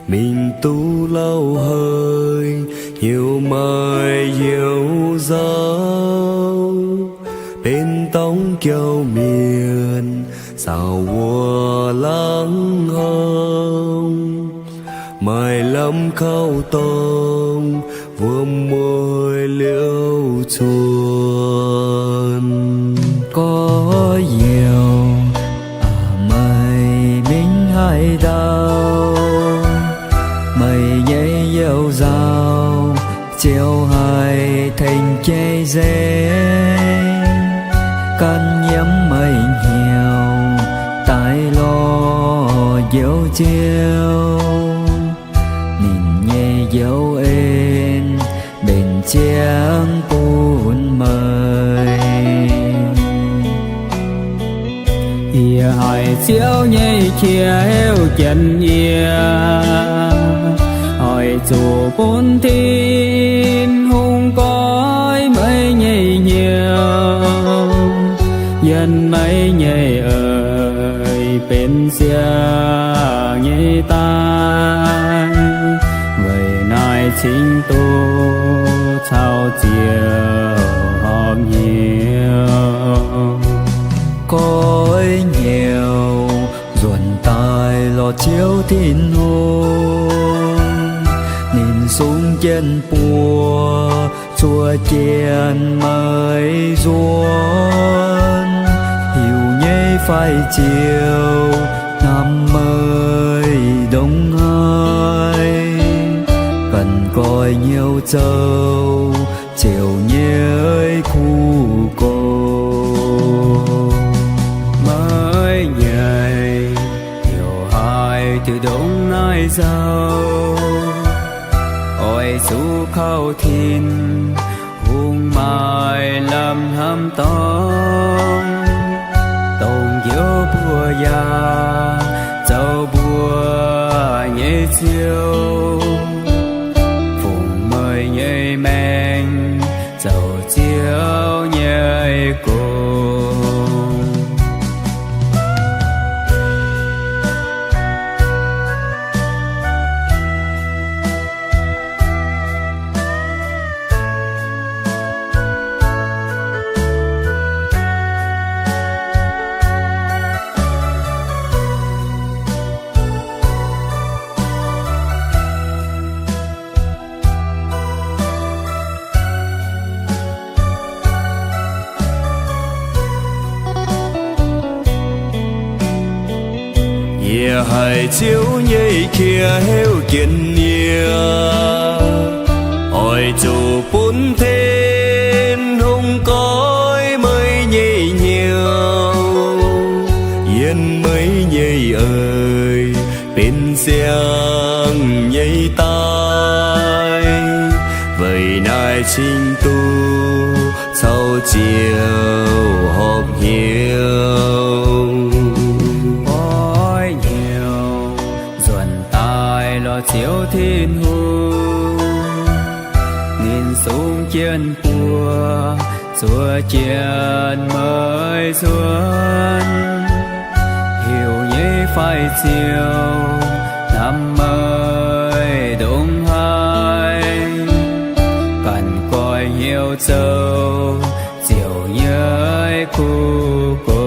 Mingh duqv lauh haic, heuc maaih youz nzauh, benx dorngx jauv mienh, saauc wuov laangz hong, maaih lamh kauv dorngx, wuom mueiz liouh cuonx. Gorx-youz, meih mingh haaix ndau? Meih nyei youz nzauh ziouc haih tengx jai nzengc, gan nyiemv meih hnyouv daaih lorz njoux Ziouv. Ninh nyei njoux en mbenc ziangx bun meih. Yie haiz Ziouv nyei qiex heuc jienv yie, oix zuqc bun Tin-Hungh goiv meih nyei hnyouv, yiem meih nyei eix benx siang nyei daaih. Weic naaiv cingx duqv caux Ziouv horpc hnyouv. Goiv hnyouv nzuonx daaih lorz Ziouv Tin-Hungh, ninh sung jienv buoz zuov jienv meih nzuonx. Hiuv nyei fai ziouc hnamv meih ndongc haaix, ganh goiv hnyouv zoux Ziouv nyei kuv gox. Meih nyei hnyouv haih duqv ndongc naaiv nzauh, oix zuqc kaux Tin-Hungh maaih lamh hnamv dorngx, dongh njoux mbuo yaac zoux mbuo nyei Ziouv, fungx meih nyei maengc zoux Ziouv nyei gong. Yie haiz Ziouv nyei qiex heuc jienv yie, oix zuqc bun Tin-Hungh goiv meih nyei hnyouv, yiem meih nyei eix benx siang nyei daaih. Weic naaiv cingx duqv caux Ziouv horpc hnyouv. Goiv hnyouv nzuonx daaih lorz Ziouv Tin-Hungh, ninh sung jienv buoz zuov jienv meih nzuonx. Hiuv nyei fai ziouc hnamv meih ndongc haaix, ganh goiv hnyouv zoux Ziouv nyei kuv gox.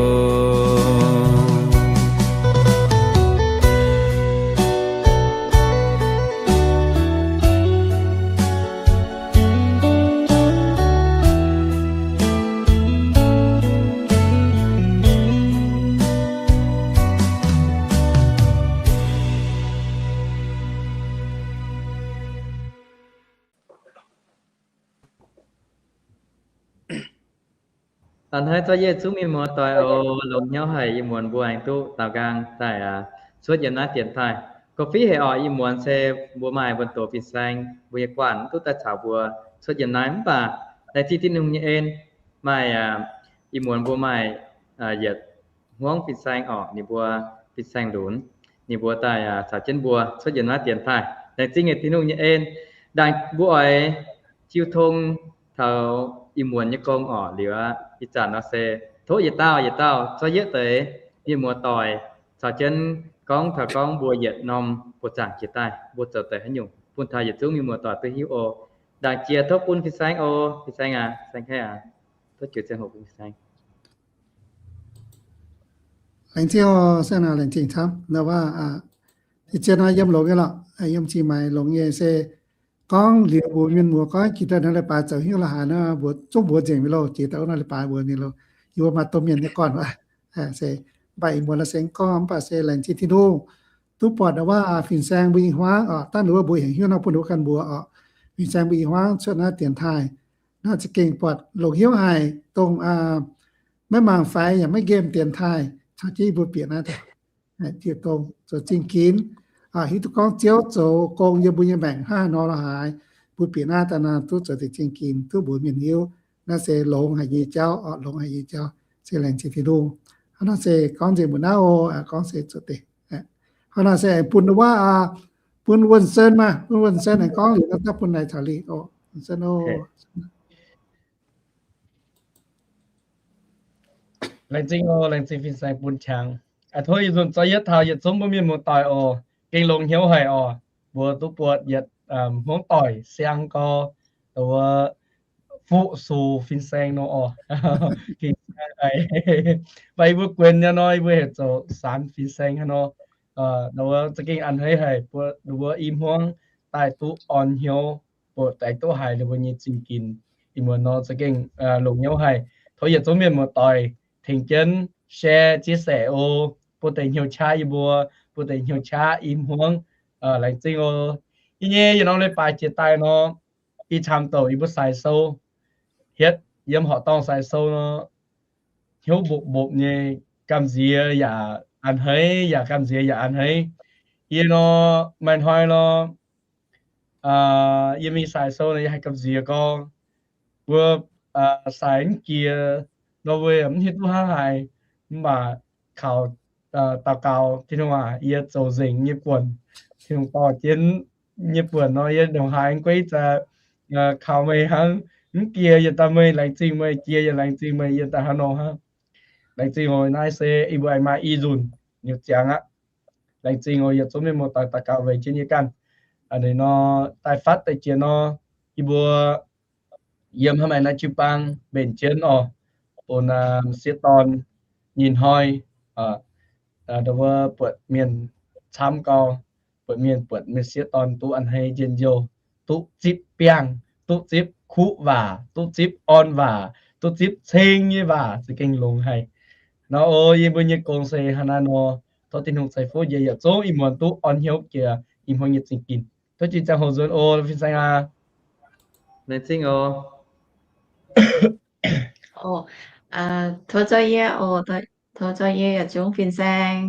A'hneiv cuotv Yesu mienh muoz-doic oc. Longx hnyouv haic, ih muonz mbuo aengx duqv daaux nqaang daaih cuotv yiem naaiv dienx taaih. Gorngv fiev haic oc, ih muonz se mbuo maaih wuonh doz fin-saeng, mbuo nyei guanh duqv daaih caux mbuo cuotv yiem naaiv. Mv baac laengz zingh Tin-Hungh nyei en, maaih ih muonz mbuo maaih yietc hmuangv fin-saeng oc, ninh mbuo fin-saeng lunx, ninh mbuo daaih caux jienv mbuo cuotv yiem naaiv dienx taaih. Laengz zingh Tin-Hungh nyei en. Ndaangc mbuo oix jiu tong taux ih muonz nyei gong oc. Liuz ih zanc nor se tov yietc dauh yietc dauh zorqv yietv deix mienh muoz-doic caux jienv gorngv taux gorngv mbuo yietc norm buoz-zaangc jiex daaih mbuo zoux deix haaix nyungc bun taux yietc zungv mienh muoz-doic duqv hiuv oc. Ndaangc jiex tov bun fin-saeng oc. Fin-saeng aac, fin-saeng aeqv, tov jiu ziangh hoc bun fin-saeng. Laengz zingh oc, saeng naaic laengz zingh camv. Nor waac, ih zien nor yiem longx nyei lorqc, yiem zingh maaiz longx nyei se gorngv liuz mbuox mienh muoz gorngv jiex daaih nor leiz-baaix zoux hnyouv la'haaix nor, mbuox zungv mbuox nzengc mingh loh, jiex daaih wuov nor leiz-baaix mbuox mingh loh, yie mbuo maaih domh mienh nyei gorn waac. Se mv baac ih muonz nor se gorngv mv baac se laengz zingh Tin-Hungh duqv buatc waac fin-saeng mbuo i hmuangv oc, dangh wuov mbuo heuc hnyouv nor bun wuov ganh mbuox oc. Fin-saeng mbuo i hmuangv cuotv naaiv dienx taaih nor za'gengh buatc longx hnyouv haic, dongh maiv mangc faix yaac maiv nqemh dienx taaih caux jienv yie mbuo bieqc naaiv daaih. Diuh dongh zoux zingh ginx, hiuv duqv gorngv Ziouv zoux gong yiem mbuo nyei maengc hnangv haaix nor la'haaix, mbuo bieqc naaiv daaih nor duqv zoux deix zingh ginx duqv mbuox mienh hiuv. Naaiv se longx haic nyei jauv oc, longx haic nyei jauv. Se laengz zingh Tin-Hungh. Hnangv naaiv se gorngv nzengc mbuo naaiv oc, gorngv se zuqc deix. Hnangv naaiv se aengx bun waac, bun Wuonh Sen maah, bun Wuonh Sen aengx gorngv liuz nor daaih bun naaic taux lih oc. Wuonh Sen oc. Laengz zingh oc, laengz zingh fin-saeng bun qangx. Aa, tov ih nzunc zorqv yietv taux yietc zungv mbuo mienh muoz-doic oc, gengh longx hnyouv haic oc. Mbuo duqv buatc yietc hmuangv doic siang gau, dongh wuov Fuqv Sux fin-saeng nor oc. Gengh siang haic. Mv baac yie mbuo guenx nyei nor, yie mbuo heuc zoux Saanx fin-saeng hnangv nor. Dongh wuov za'gengh a'hneiv haic, mbuo i hmuangv daaih duqv orn hnyouv, bun daix duqv haiz ninh mbuo nyei zingh ginx. Ih muonz nor za'gengh longx hnyouv haic. Tov yietc zungv mienh muoz-doic tengx jienv share chia sẻ oc, bun deix hnyouv qaqv yie mbuo, bun deix hnyouv qaqv i hmuangv. Laengz zingh oc. Yie nyei yietc norm leiz-baaix jiex daaih nor, ih camv douc yie mbuo sai sou, hietv yiem horqc dorngh sai sou nor, hnyouv mbopv mbopv nyei, gamh nziex yaac a'hneiv, yaac gamh nziex yaac a'hneiv. Yie nor, maaih hnoi nor, yie mingh sai sou nor, yie haih gamh nziex gorngv, mbuo sai mv jiex nor, mbuo yaac mv hiuv duqv hnangv haaix. Mv baac kaux daux gaux, Tin-Hungh aac, yie zoux nzengc nyei buonc, Tin-Hungh dorh jienv nyei buonc nor, yie ndongc haaix gueiv zaqc kaux meih hnangv. Mv jiex yie daaih meih, laengz zingh meih, jiex yie laengz zingh meih, yie daaih hnangv nor hnangv. Laengz zingh oc. Naaiv se yie mbuo aengx maaih i nzunc nyei ziangx aqv. Laengz zingh oc, yietc zungv mienh muoz-doic daux gaux weic jienv yie ganh. A'hneiv nor daaih fatv deix jiex nor, yie mbuo yiem hnangv naaiv jiu-baang mbenc jienv oc, bun m'sieqv dorn nyei hnoi, dongh wuov buatc mienh camv gau, buatc mienh, buatc m'sieqv dorn duqv a'hneiv njien-youh, duqv zipv biangh, duqv zipv kuv waac, duqv zipv orn waac, duqv zipv ceng nyei waac, za'gengh longx haic. Nor oc, yie mbuo nyei gong se hnangv naaiv nor. Tov Tin-Hungh ceix fuqv njiec yietc zungv ih muonz duqv orn hnyouv jiex i hmuangv nyei zingh ginx. Tov jiex ziangh hoc nzuonx oc, fin-saeng aac. Laengz zingh oc. Tov zorqv yie oc, tov zorqv yie yietc zungv fin-saeng,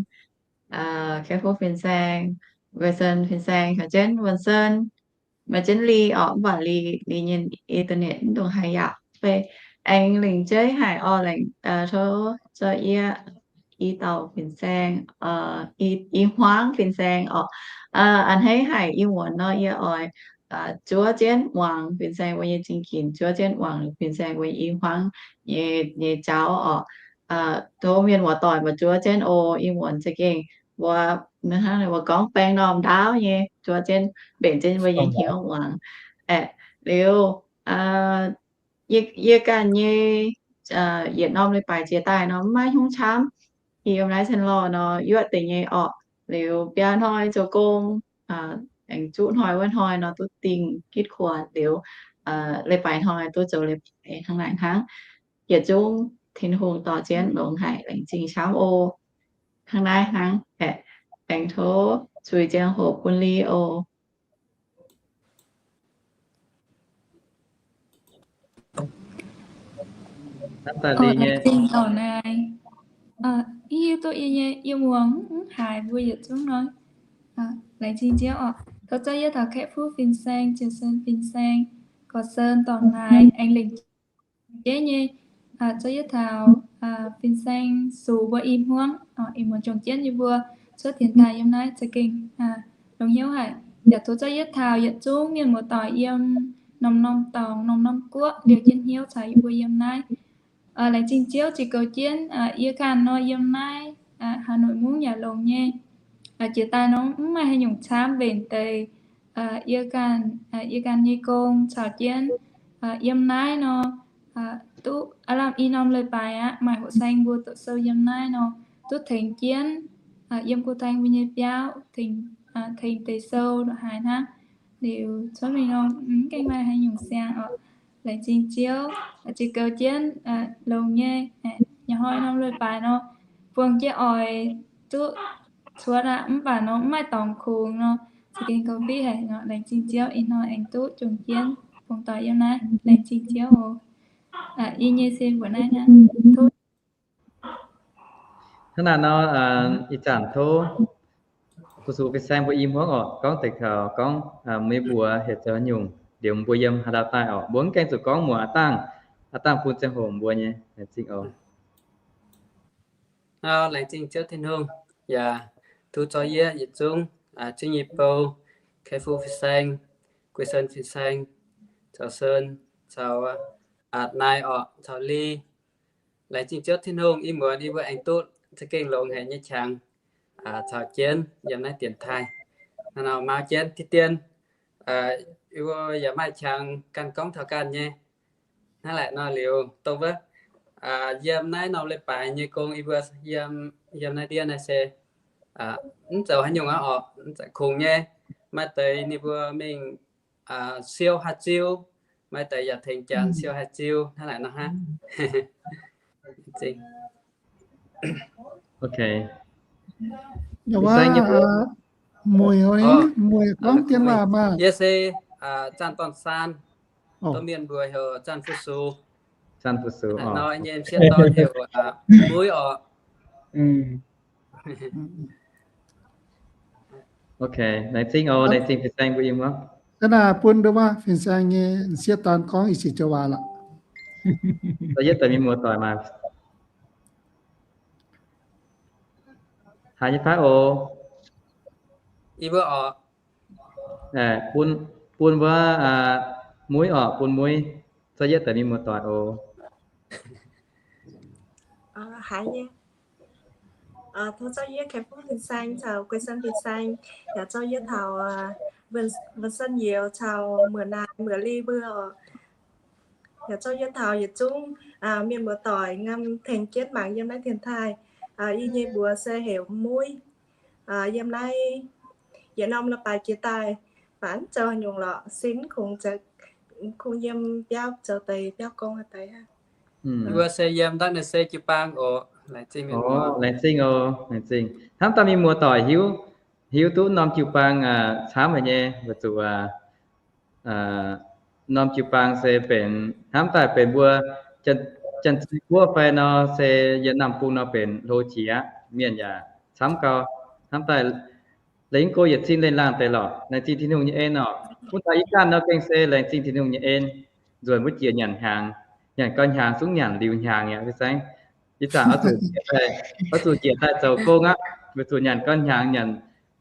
Kepv Fuqv fin-saeng, Wuonh Sen fin-saeng, caux jienv Wuonh Sen, maaih jienv Li oc, mv baac Li, Li nyei internet mv dungx haiz yaac fai aengx lingc jeiv haic oc. Laengz tov zorqv yie i dauh fin-saeng, i hmuangv fin-saeng oc. A'hneiv haic, ih muonz nor yie oix zuov jienv muangx fin-saeng mbuo nyei zingh ginx, zuov jienv muangx fin-saeng mbuo i hmuangv nyei jauv oc. Tov mienh muoz-doic mbuo zuov jienv oc. Ih muonz za'gengh mbuo, mbuo gorngv baeng norm ndaauv nyei, zuov jienv mbenc jienv mbuo nyei hnyouv muangx. Aeqv, liuz yie ganh nyei yietc norm leiz-baaix jiex daaih nor mv maaih hnyouv camv. Yiem naaiv cien lorh nor yuoqv deix nyei orqc. Liuz biaa hnoi zoux gong, aengx zuqv hnoi wuov hnoi nor duqv dingh gitv kuonx liuz, leiz-baaix hnoi duqv zoux leiz-baaix hnangv naaic hnangv. Yietc zungv Tin-Hungh dorh jienv longx haic, laengz zingh camv oc. Hnangv naaiv hnangv, aengx tov zuiz ziangh hoc bun Li oc. Laengz zingh dorc naaiv. Hiuv duqv yie nyei, yie muangx mv haiz mbuo yietc zungv nor. Laengz zingh Ziouv oc. Tov zorqv yie taux Kaeqv Fuqv fin-saeng, Jiex Sen fin-saeng, Gorqv Sen dorc naaiv aengx lengc jeiv nyei, zorqv yie taux fin-saeng sux mbuo i hmuangv, ih muonz jomc jienv yie mbuo cuotv dienx daaih yiem naaiv za'gengh longx hnyouv haic. Yaac tov zorqv yie taux yietc zungv mienh muoz-doic yiem norm-norm dorngx, norm-norm guoqv liouh jienv hnyouv caux yie mbuo yiem naaiv. Laengz zingh Ziouv ziux goux jienv yie ganh nor yiem naaiv Hà Nội mungv yaac longx nyei. jiex daaih nor mv maaih haaix nyungc camv mbenc deix yie ganh nyei gong caux jienv yiem naaiv nor duqv aav lamh i norm leiz-baaix aqv, maaih hoqc saeng mbuo doqc sou yiem naaiv nor duqv tengx jienv yiem gu taeng mbuo nyei biauv, tengx deix sou la'haaix hnangv. Liuz cuotv mingh nor mv gaengh maaih haaix nyungc siang oc. Laengz zingh Ziouv, ziex goux jienv longx nyei, nyaah hnoi norm leiz-baaix nor buangh jienv oix duqv cuotv aqv, mv baac nor mv maaih dorngx kungx nor, za'gengh goux fiqv haic nor. Laengz zingh Ziouv ih hnoi aengx duqv jomc jienv bungx doic yiem naaiv. Laengz zingh Ziouv oc. Yie nyei se mbuoqc naaiv hnangv. Hnangv naaiv nor, ih zanc tov fu-sux fin-saeng mbuo i hmuangv oc, gorngv deix kaux gorngv meih mbuo heuc zoux haaix nyungc, liuz mbuo yiem haaix ndau daaih oc. Mbuo mv gaengh zuqc gorngv muoz aav dangh, aav dangh bun ziangh hoc mbuo nyei. Laengz zingh oc. Laengz zingh Ziouv Tin-Hungh, yaac tov zorqv yie yietc zungv zingh nyei bou, Kai Fu fin-saeng, Guei Sen fin-saeng, caux Sen, caux Naai oc, caux Li. Laengz zingh Ziouv Tin-Hungh, ih muonz yie mbuo aengx duqv za'gengh longx haic nyei qangx caux jienv yiem naaiv dienx taaih. Hnangv nor mau jienv diqv dien, yie mbuo yaac maaih qangx ganh gorngv taux ganh nyei. Hnangv naaic nor liuz, dongh wuov yiem naaiv norm leiz-baaix nyei gong, yie mbuo yiem, yiem naaiv ndiev naaiv se mv zoux haaix nyungc aqv oc, mv zoux kungx nyei. Maaih deix ninh mbuo mingh siou haaix ziu, maaih deix yaac tengx janx siou haaix ziu, hnangv naaic nor hnangv. Mueiz, mueiz gorngv dien waac maah. Yie se Zanh Dorn Saan, domh mienh mbuox heuc Zanh Fu-sux. Zanh Fu-sux, nor nyei m'sieqv dorn heuc Muiv oc. Ok, laengz zingh oc, laengz zingh fin-saeng mbuo i hmuangv. Ga'naaiv bun nduov fin-saeng nyei m'sieqv dorn gorngv ih sic joux waac lorqc. Yietv daaih mingh muoz-doic maah. Haaix nyei paaiv oc? Bun, bun wuov Muiv oc, bun Muiv. Zorqv yietv daaih mingh muoz-doic oc. Haaix nyei? Tov zorqv yie Kai Fu fin-saeng caux Guei Sen fin-saeng, yaac zorqv yie taux Wen Sen Youz caux Muoz Naai, Muoz Li mbuo oc. Yaac zorqv yie taux yietc zungv mienh muoz-doic ngam tengx jienv mangc yiem naaiv dienx taaih. Yie nyei mbuox se heuc Muiv. Yiem naaiv yietc norm leiz-baaix jiex daaih, mv baac mv zoux haaix nyungc lorqc, sin kungx, kungx yiem biauv zoux deix biauv gong haaix deix aqv. Mbuo se yiem ndau naaiv se jiu-baang oc. Laengz zingh oc, laengz zingh. Hnamv daaih mingh muoz-doic hiuv, hiuv duqv norm jiu-baang camv haic nyei, weic zuqc norm jiu-baang se benx, hnamv daaih benx mbuo Janx-Guoqv fai nor se yiem Namh Bung nor benx hlo jiex aqv. Mienh yaac camv gau. Hnamv daaih lengc go yietc zinh lengh laangh deix lorqc. Laengz zingh Tin-Hungh nyei en oc. Bun taux ih zanc nor gengh se laengz zingh Tin-Hungh nyei en, nzuonx mbuo jiex nyanc hnyangx, nyanc gau hnyangx zungv nyanc liuz hnyangx aqv. Ih zanc oix zuqc njiec daaih zoux gong aqv, weic zuqc nyanc gau hnyangx nyanc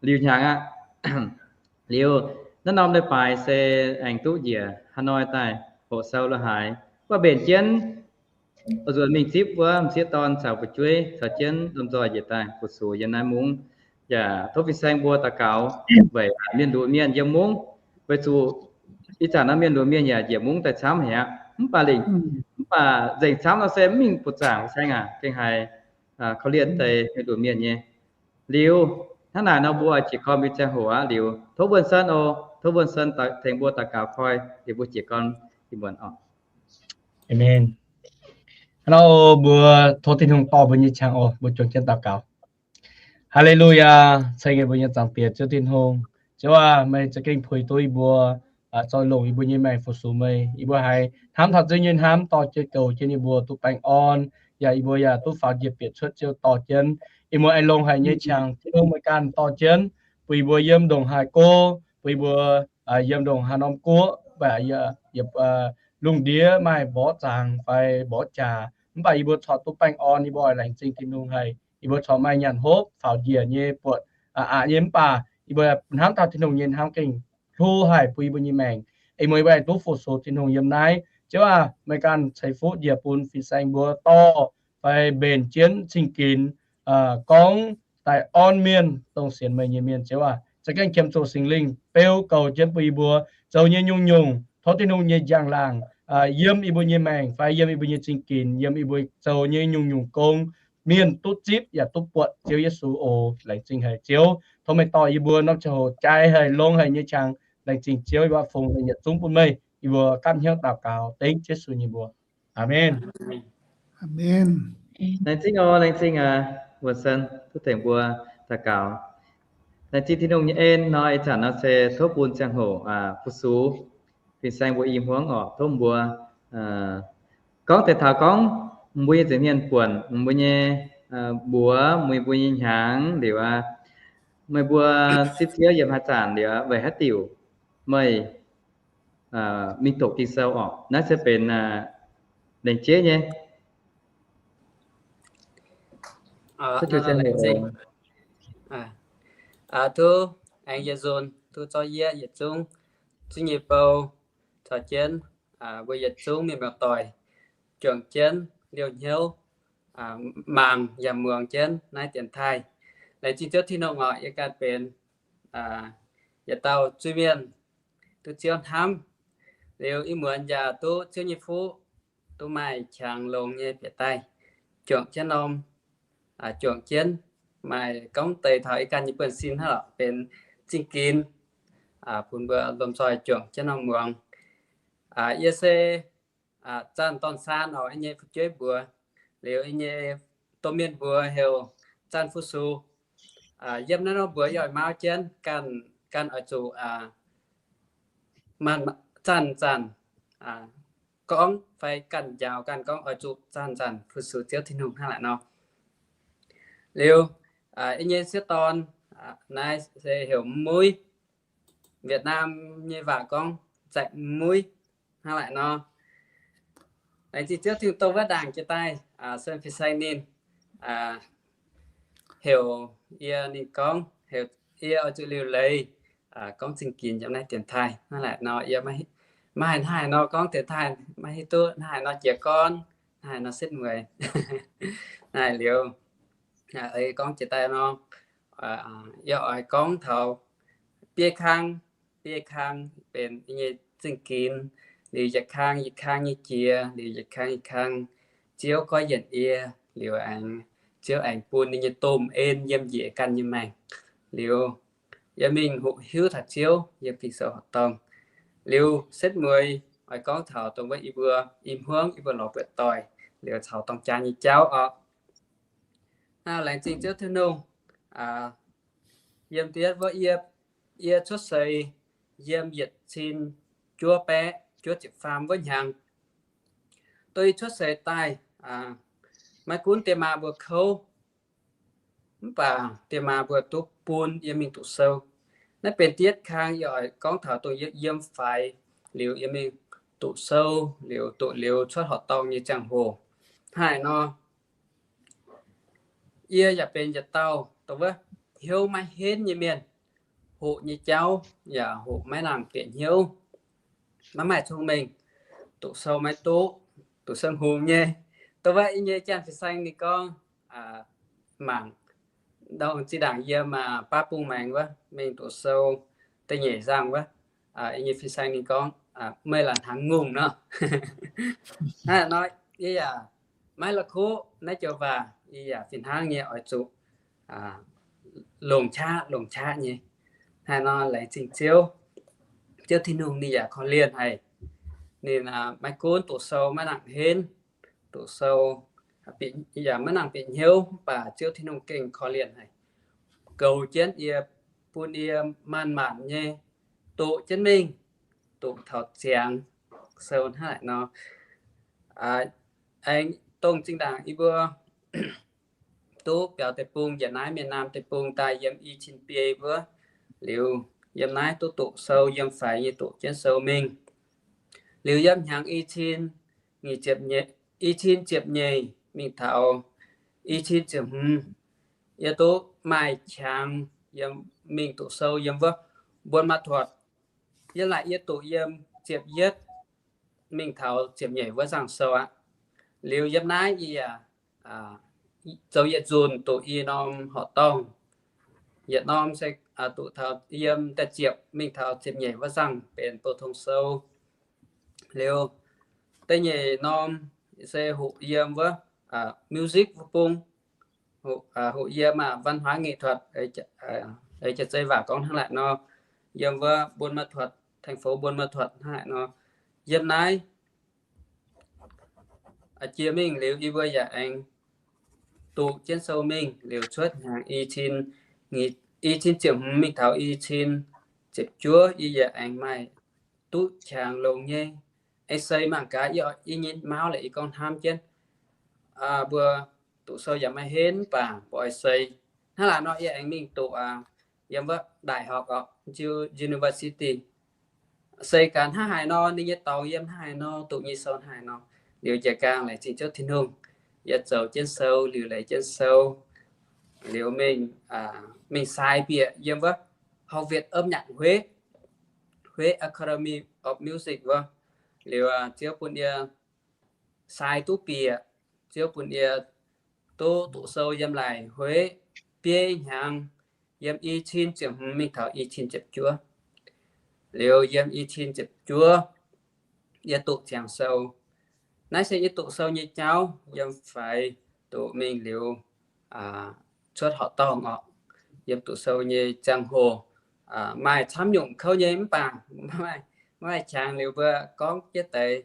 liuz hnyangx aqv. Liuz naaiv norm leiz-baaix se aengx duqv njiec haaix hnoi daaih hoqc sou la'haaix, mv baac mbenc jienv oix nzuonx mingh zipv wuov m'sieqv dorn caux fu'jueiv caux jienv lomh nzoih njiec daaih fu-sux yiem naaiv mungv. Yaac tov fin-saeng mbuo daux gaux weic mienh luoqc mienh yiem mungv, weic zuqc ih zanc nor mienh luoqc mienh yaac njiec mungv daaih camv haic aqv. Mv baac lengc, mv baac nzengc camv nor se mv mingh buoqc zaangc fin-saeng aac, gengh haiz korv-lienh deix mienh luoqc mienh nyei. Liuz hnangv naaic nor mbuo oix jiez gorn mbuo ziangh hoc aqv. Liuz tov Wuonh Sen oc, tov Wuonh Sen tengx mbuo daux gaux koi, liuz mbuo jiez gorn ih muonz oc. Aamen. Hnangv nor mbuo tov Tin-Hungh dorh mbuo nyei qangx oc, mbuo juangc jienv daux gaux. Haa-le-lu-yaa, ceng nyei mbuo nyei Zaangc Diex Ziouv Tin-Hungh. Ziouv aac, meih za'gengh puix duqv yie mbuo, zoih longc yie mbuo nyei maengc fu-sux meih. Yie mbuo haiz hnamv taux Ziouv nyei hnamv dorh jienv goux jienv yie mbuo duqv baengh orn, yaac yie mbuo yaac duqv faaux njiec bieqc cuotv Ziouv dorh jienv. Ih muonz aengx longx haic nyei qangx, Tin-Hungh meih ganh dorh jienv, bun yie mbuo yiem ndongc haaix go, bun yie mbuo yiem ndongc haaix norm guoqv, mv baac yiem lungh ndiev maaih mborqv zaangc fai mborqv jaax, mv baac yie mbuo corc duqv baengh orn. Yie mbuo oix laengz zingh Tin-Hungh haic. Yie mbuo corc maaih nyanc hopv faaux njiec nyei buonc aqc nyei, mv baac yie mbuo hnamv taux Tin-Hungh nyei hnamv gengh hlo haic bun yie mbuo nyei maengc. Ih muonz yie mbuo aengx duqv fu-sux Tin-Hungh yiem naaiv. Ziouv aac, meih ganh ceix fuqv njiec bun fin-saeng mbuo dorh fai mbenc jienv cing-ginx gorngv daaih orn mienh dongh sienx meih nyei mienh, Ziouv aac. Za'gengh qiemx zuqc Singx Lingh beu goux jienv bun yie mbuo zoux nyei nyungc-nyungc, tov Tin-Hungh nyei njang-laangc yiem yie mbuo nyei maengc fai yiem yie mbuo nyei zingh ginx, yiem yie mbuo zoux nyei nyungc-nyungc gong, mienh duqv zipv yaac duqv buatc Ziouv Yesu oc. Laengz zingh haic Ziouv, tov meih dorh yie mbuo norm ziangh hoc jai haic, longx haic nyei qangx. Laengz zingh Ziouv, yie mbuo fungx yietc zungv bun meih. Yie mbuo gapv hnyouv daux gaux dengv Yesu nyei mbuox. Aamen. Laengz zingh oc, laengz zingh aac, Wuonh Sen duqv tengx mbuo daux gaux. Laengz zingh Tin-Hungh nyei en nor, ih zanc nor se tov bun ziangh hoc fu-sux fin-saeng mbuo i hmuangv orqc, tov mbuo gorngv deix taux gorngv mbuo nyei nza'hmien buonc, mbuo nyei mbuox, mbuo nyei hnyangx liuz aqv, meih mbuo zipv Ziouv yiem haaix zanc liuz, weic haaix diuc meih mingh doqc Ging-Sou orqc. Naaiv se benx lengc jeiv nyei. Tov aengx yie nzunc, tov zorqv yie yietc zungv zungv nyei bou caux jienv mbuo yietc zungv mienh muoz-doic juangc jienv liouh hnyouv mangc yaac muangx jienv naaiv dienx taaih. Laengz zingh Ziouv Tin-Hungh orqc, yie ganh benx yietc dauh zuiz-mienh, duqv Ziouv hnamv, liuz ih muonz yaac duqv Ziouv nyei fuqv, duqv maaih qangx longx nyei bieqc daaih juangc jienv norm, juangc jienv maaih gorngv deix taux ih ganh nyei buonv-sin hnangv lorqc, benx zingh ginx bun mbuo lomh nzoih juangc jienv norm muangx. Yie se zanc dorn-saan oc, yie nyei fu'jueiv mbuox, liuz yie nyei domh mienh mbuox heuc zanc fu-sux. Yiem naaiv norm mbuox yie oix mauv jienv ganh, ganh oix zuqc zanc-zanc gorngv fai ganh njaaux ganh gorngv oix zuqc zanc-zanc fu-sux Ziouv Tin-Hungh hnangv naaic nor. Liuz yie nyei sieqv dorn naaiv se heuc muiv, Việt Nam nyei waac gorngv zaeqc muiv hnangv naaic nor. Laengz zingh Ziouv Tin-Hungh dongh wuov ndaangc jiex daaih sun fin-saeng ninh heuc yie, ninh gorngv heuc yie oix zuqc liuc leiz gorngv zingh ginx yiem naaiv dienx taaih hnangv naaic nor. Yie maiv haih hnangv haaix nor gorngv dienx taaih, maiv hiuv duqv hnangv haaix nor jiez gorn, hnangv haaix nor setv mueiz. Naaic liuz, ei gorngv jiex daaih nor, yie oix gorngv taux biei kang, biei kang benx yie nyei zingh ginx, liuz yietc kang yietc kang nyei jiex, liuz yietc kang yietc kang Ziouv goiv yienc yie, liuz aengx Ziouv aengx bun ninh nyei domh en yiem njiec ganh nyei maengc. Liuz yie mingh hoqc hiuv taux Ziouv yiem Ging-Sou horqc dorngh. Liuz setv mueiz oix gorngv taux dongh wuov yie mbuo i hmuangv yie mbuo lorz buatc doic, liuz caux dorng jaa nyei jauv orqc. Laengz zingh Ziouv Tin-Hungh. Yiem deix wuov yie, yie cuotv seix yiem yietc cin juov baeqv juov ziepc faam wuov hnyangx. Dongh yie cuotv seix daaih, maiv gunv diex maa mbuo kouv, mv baac diex maa mbuo duqv bun yie mingh doqc sou. Naaiv benx dietv kang yie oix gorngv taux dongh yie yiem faix liuz yie mingh doqc sou, liuz doqc liuz cuotv horqc dorngh nyei ziangh hoc. Hnangv naaic nor, yie yaac benx yietc dauh dongh wuov hnyouv maiv henv nyei mienh, hoqc nyei jauv yaac hoqc maiv nangc bieqc hnyouv, maiv maaih cong-mengh, doqc sou maiv duqv, doqc sou hngongx nyei. Dongh wuov yie nyei janx-fin-saeng ninh gorngv, mangc, dongh zinh ndaangc yie maaih baav bung maengx wuov, mingh doqc sou da'nyeic nzangh wuov, yie nyei fin-saeng ninh gorngv, meih la'hnangv ngongh nor. Hnangv naaic nor, yie yaac maiv la'kuqv naaiv joux waac, yie yaac fih hnangv nyei oix zuqc longc qaqv longc qaqv nyei. Hnangv naaic nor, laengz zingh Ziouv, Ziouv Tin-Hungh ninh yaac korv-lienh haic. Ninh maiv gunv doqc sou maiv nangc henv, doqc sou yaac maiv nangc bieqc hnyouv, mv baac Ziouv Tin-Hungh gengh korv-lienh haic, goux jienv yie, bun yie maanc-maanc nyei doqc jienv mingh, doqc taux ziangx sou hnangv naaic nor. Aengx dongh zinh ndaangc yie mbuo duqv biaux deic-bung, njiec naaiv Mienh Naamh Deic-Bung daaih yiem i cin biei wuov, liuz yiem naaiv duqv doqc sou, yiem faix nyei doqc jienv sou mingh. Liuz yiem hnyangx i cin, i cin ziepc nyeic mingh taux i cin ziepc hmz, yie duqv maaih qangx yiem mingh doqc sou yiem wuov Mbuon Maa Tuotc. Yiem naaic yie doqc yiem ziepc yietv mingh taux ziepc nyeic wuov nzangc sou aqv. Liuz yiem naaiv yie yaac zoux yietc nzunc doqc i norm horqc dorngh. Yietc norm se doqc taux yiem da'ziepc mingh taux ziepc nyeic wuov zanc benx bou tong sou. Liuz da'nyeic norm se hoqc yiem wuov music wuov bung, hoqc yiem văn hóa nghệ thuật, ei jaax zei waac gorngv hnangv naaic nor, yiem wuov Buôn Ma Thuột, thành phố Buôn Ma Thuột hnangv naaic nor. Yiem naaiv jiex mingh liuz yie mbuo yaac aengx doqc jienv sou mingh liuz cuotv hnyangx i cin, i cin ziepc hmz mingh taux i cin ziepc juov yie yaac aengx maaih duqv qangx longx nyei. Aengx seix mangc gaax, yie nyei mauv laaix yie gorngv hnamv jienv, mbuo doqc sou yaac maiv henv mv baac mbuo oix seix. Hnangv naaic nor yie aengx mingh doqc yiem wuov đại học oc, university. Seix gaax hnangv haaix nor, ninh nyei dorngx yiem hnangv haaix nor, doqc nyei sou hnangv haaix nor. Liuz jiex gaang laengz zingh Ziouv Tin-Hungh, yie zoux jienv sou liuz leiz jienv sou, liuz mingh, mingh sai bieqc yiem wuov Học viện âm nhạc Huế, Huế Academy of Music wuov. Liuz Ziouv bun yie sai duqv bieqc, Ziouv bun yie duqv doqc sou yiem laaix Huế biei hnyangx, yiem i cin ziepc hmz mingh taux i cin ziepc juov. Liuz yiem i cin ziepc juov yie doqc ziangx sou. Naaiv se yie doqc sou nyei jauv yiem faix doqc mingh liuz cuotv horqc dorngh oc. Yiem doqc sou nyei ziangh hoc maaih camv nyungc kouv nyei mv baac maiv maaih qangx liuz mbuo gorngv jienv deix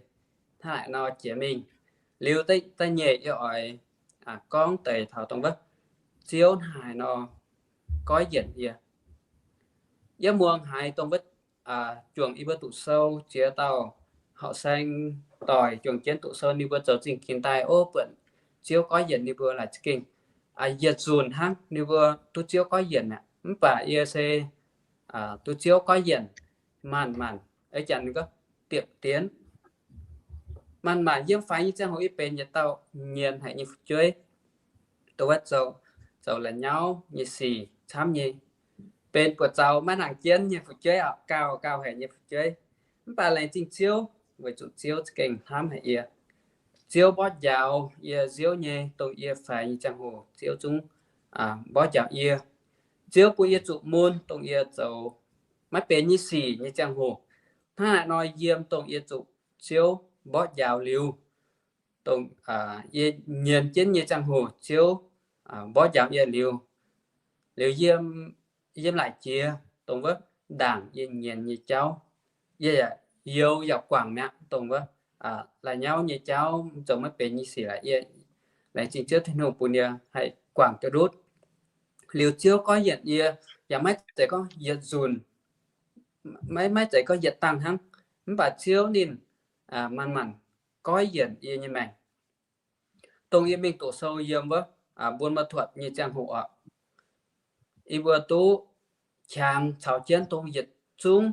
hnangv naaic nor jiex mingh. Liuz da'nyeic yie oix gorngv deix taux dongh wuov Ziouv hnangv haaix nor goiv yienc yie. Yie muangx haiz dongh wuov juangc yie mbuo doqc sou ziex dauh horqc saeng doic juangc jienv doqc sou ninh mbuo zoux zingh ginx daaih ov, buatc Ziouv goiv yienc ninh mbuo laaix za'gengh yietc nzunc hnangv ninh mbuo duqv Ziouv goiv yienc aqv. Mv baac yie se duqv Ziouv goiv yienc maanc-maanc, eix janx ninh gorngv tiepc dienx. Maanc-maanc yiem faix nyei ziangh hoc yie benx yietc dauh nyienz haic nyei fu'jueiv, dongh wuov zoux la'nyauv nyei sic camv nyei, benx buoz zaux maiv nangc jienv nyei fu'jueiv oc, gauh gauh haic nyei fu'jueiv. Mv baac laengz zingh Ziouv weic zuqc Ziouv za'gengh hnamv haic yie. Ziouv mborqv njaaux yie nziouv nyei dongh yie faix nyei ziangh hoc Ziouv zungv mborqv njaaux yie. Ziouv bun yie zuqc mun dongh yie zoux maiv benx nyei sic nyei ziangh hoc. Hnangv naaic nor yiem dongh yie zuqc Ziouv mborqv njaaux liuz, dongh yie nyienz jienv nyei ziangh hoc Ziouv mborqv njaaux yie liuz, liuz yiem, yiem laaic jiex dongh wuov ndaangc yie nyienz nyei jauv, yie yaac youx yaac guangc mi'aqv. Dongh wuov la'nyauv nyei jauv zoux maiv benx nyei sic laaix, yie laengz zingh Ziouv Tin-Hungh bun yie haih guangc duqv ndutv. Liuz Ziouv goiv yienc yie yaac maiv zeiz gorngv yietc nzunc, maiv, maiv zeiz gorngv yietc dangh hnangv. Mv baac Ziouv ninh maanc-maanc goiv yienc yie nyei maengc. Dongh yie mingh doqc sou yiem wuov Buôn Ma Thuột nyei ziangh hoc oc, yie mbuo duqv qangx caux jienv dongh yietc zungv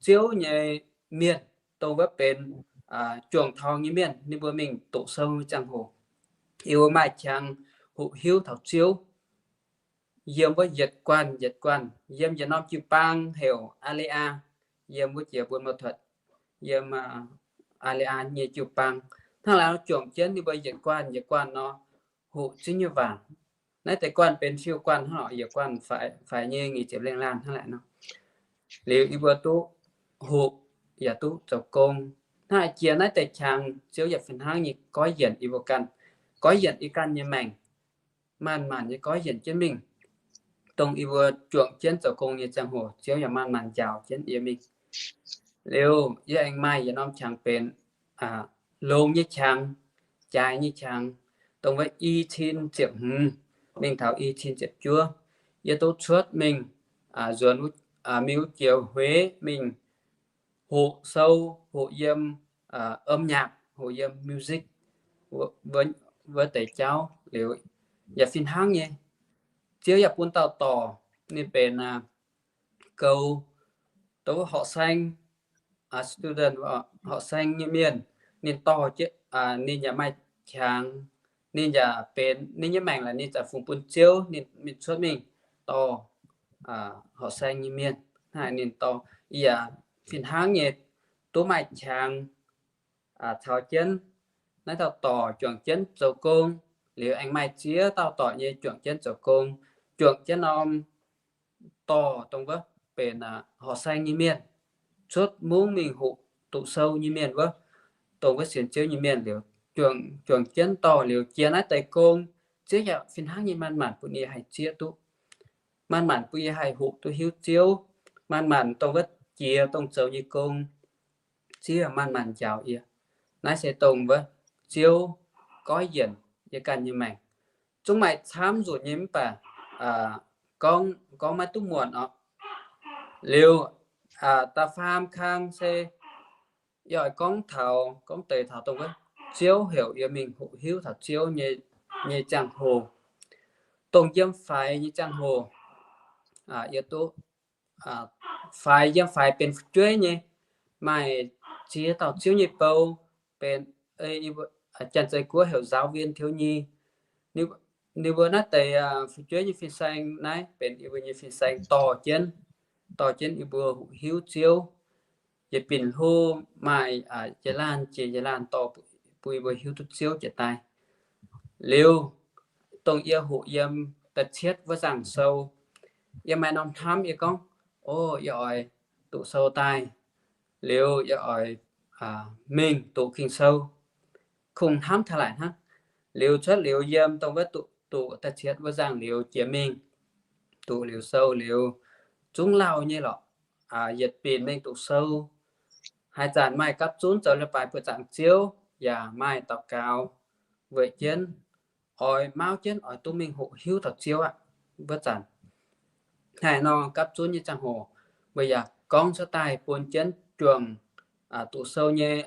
Ziouv nyei mienh, dongh wuov benx juangc taux nyei mienh, ninh mbuo mingh doqc sou nyei ziangh hoc, yie mbuo maaih qangx hoqc hiuv taux Ziouv. Yiem wuov yietc guanh yietc guanh, yiem yietc norm jiu-baang heuc Aaliyah, yiem wuov jiex Buôn Ma Thuột, yiem Aaliyah nyei jiu-baang. Hnangv naaic juangc jienv ninh mbuo yietc guanh yietc guanh nor hoqc Ziouv nyei waac. Naaiv deix guanh benx fiuv-guanh hnangv, yietc guanh faix nyei nyic ziepc lengh laanh hnangv naaic nor. Liuz yie mbuo duqv hoqc yaac duqv zoux gong. Hnangv naaic jiex naaiv deix qangx Ziouv yaac fih hnangv nyei goiv yienc yie mbuo ganh, goiv yienc yie ganh nyei maengc, maanc-maanc nyei goiv yienc jienv mingh. Dongh yie mbuo juangc jienv zoux gong nyei ziangh hoc Ziouv yaac maanc-maanc njaaux jienv yie mingh. Liuz yie aengx maaih yietc norm qangx benx longx nyei qangx, jaaix nyei qangx, dongh wuov i cin ziepc hmz mingh taux i cin ziepc juov, yie duqv cuotv mingh nzuonx mingh wuov jiex Huế mingh hoqc sou, hoqc yiem âm nhạc, hoqc yiem music wuov deix jauv liuz yaac fih hnangv nyei. Ziouv yaac bun dauh dorc, ninh benx goux dongh wuov horqc saeng, student, horqc saeng nyei mienh, ninh dorh, ninh yaac maaih qangx, ninh yaac benx ninh nyei maengc laaix ninh za'fungx bun Ziouv, ninh mingh cuotv mingh dorh horqc saeng nyei mienh. Hnangv naaic ninh dorh, yie yaac fih hnangv nyei duqv maaih qangx caux jienv naaiv dauh dorc juangc jienv zoux gong. Liuz aengx maaih ziex dauh doic nyei juangc jienv zoux gong, juangc jienv norm dorh dongh wuov benx horqc saeng nyei mienh, cuotv mungv mingh hoqc doqc sou nyei mienh wuov, dongh wuov sienx Ziouv nyei mienh liuz, juangc jienv dorh liuz jiex naaiv deix gong, Ziouv yaac fih hnangv nyei manc-manc bun yie haih zieqv duqv, manc-manc bun yie haih hoqc duqv hiuv Ziouv, manc-manc dongh wuov jiex dongh zoux nyei gong, Ziouv manc-manc njaaux yie. Naaiv se dongh wuov Ziouv goiv yienc yie ganh nyei maengc. Zungv maaih camv nzunc nyei mv baac gorngv, gorngv maiv duqv muonc orqc. Liuz da'faam kang se yie oix gorngv taux, gorngv deix taux dongh wuov Ziouv heuc yie mingh hoqc hiuv taux Ziouv nyei, nyei ziangh hoc, dongh yiem faix nyei ziangh hoc, yie duqv faix, yiem faix benx fu'jueiv nyei, maaih ziex dauh Ziouv nyei bou, benx, Janx-Zei Guoqv heuc giáo viên thiếu nhi. Ninh mbuo naaiv deix fu'jueiv nyei fin-saeng naaiv benx yie mbuo nyei fin-saeng dorh jienv, dorh jienv yie mbuo hoqc hiuv Ziouv. Yietc binc hlo maaih yietc laanh jiex yietc laanh dorh bun yie mbuo hiuv duqv Ziouv jiex daaih. Liuz, dongh yie hoqc yiem da'cietv wuov nzangc sou, yie maaih norm hnamv yie gorngv, O, yie oix doqc sou daaih. Liuz yie oix mingh doqc Ging-Sou. Kungx hnamv taux laaic hnangv. Liuz cuotv liuz yiem dongh wuov doqc, doqc da'cietv wuov nzangc liuz jiex mingh, doqc liuz sou liuz, zungv lauh nyei lorqc. Yietc binc mingh doqc sou, haaix zanc maaih gapv zunv zoux leiz-baaix buoqc zaangc Ziouv, yaac maaih daux gaux weic jienv, oix mauv jienv oix duqv mingh hoqc hiuv taux Ziouv aqv. Wuov zanc haaix nor gapv zunv nyei ziangh hoc, mbuo yaac gorngv cuotv daaih bun jienv juangc doqc sou nyei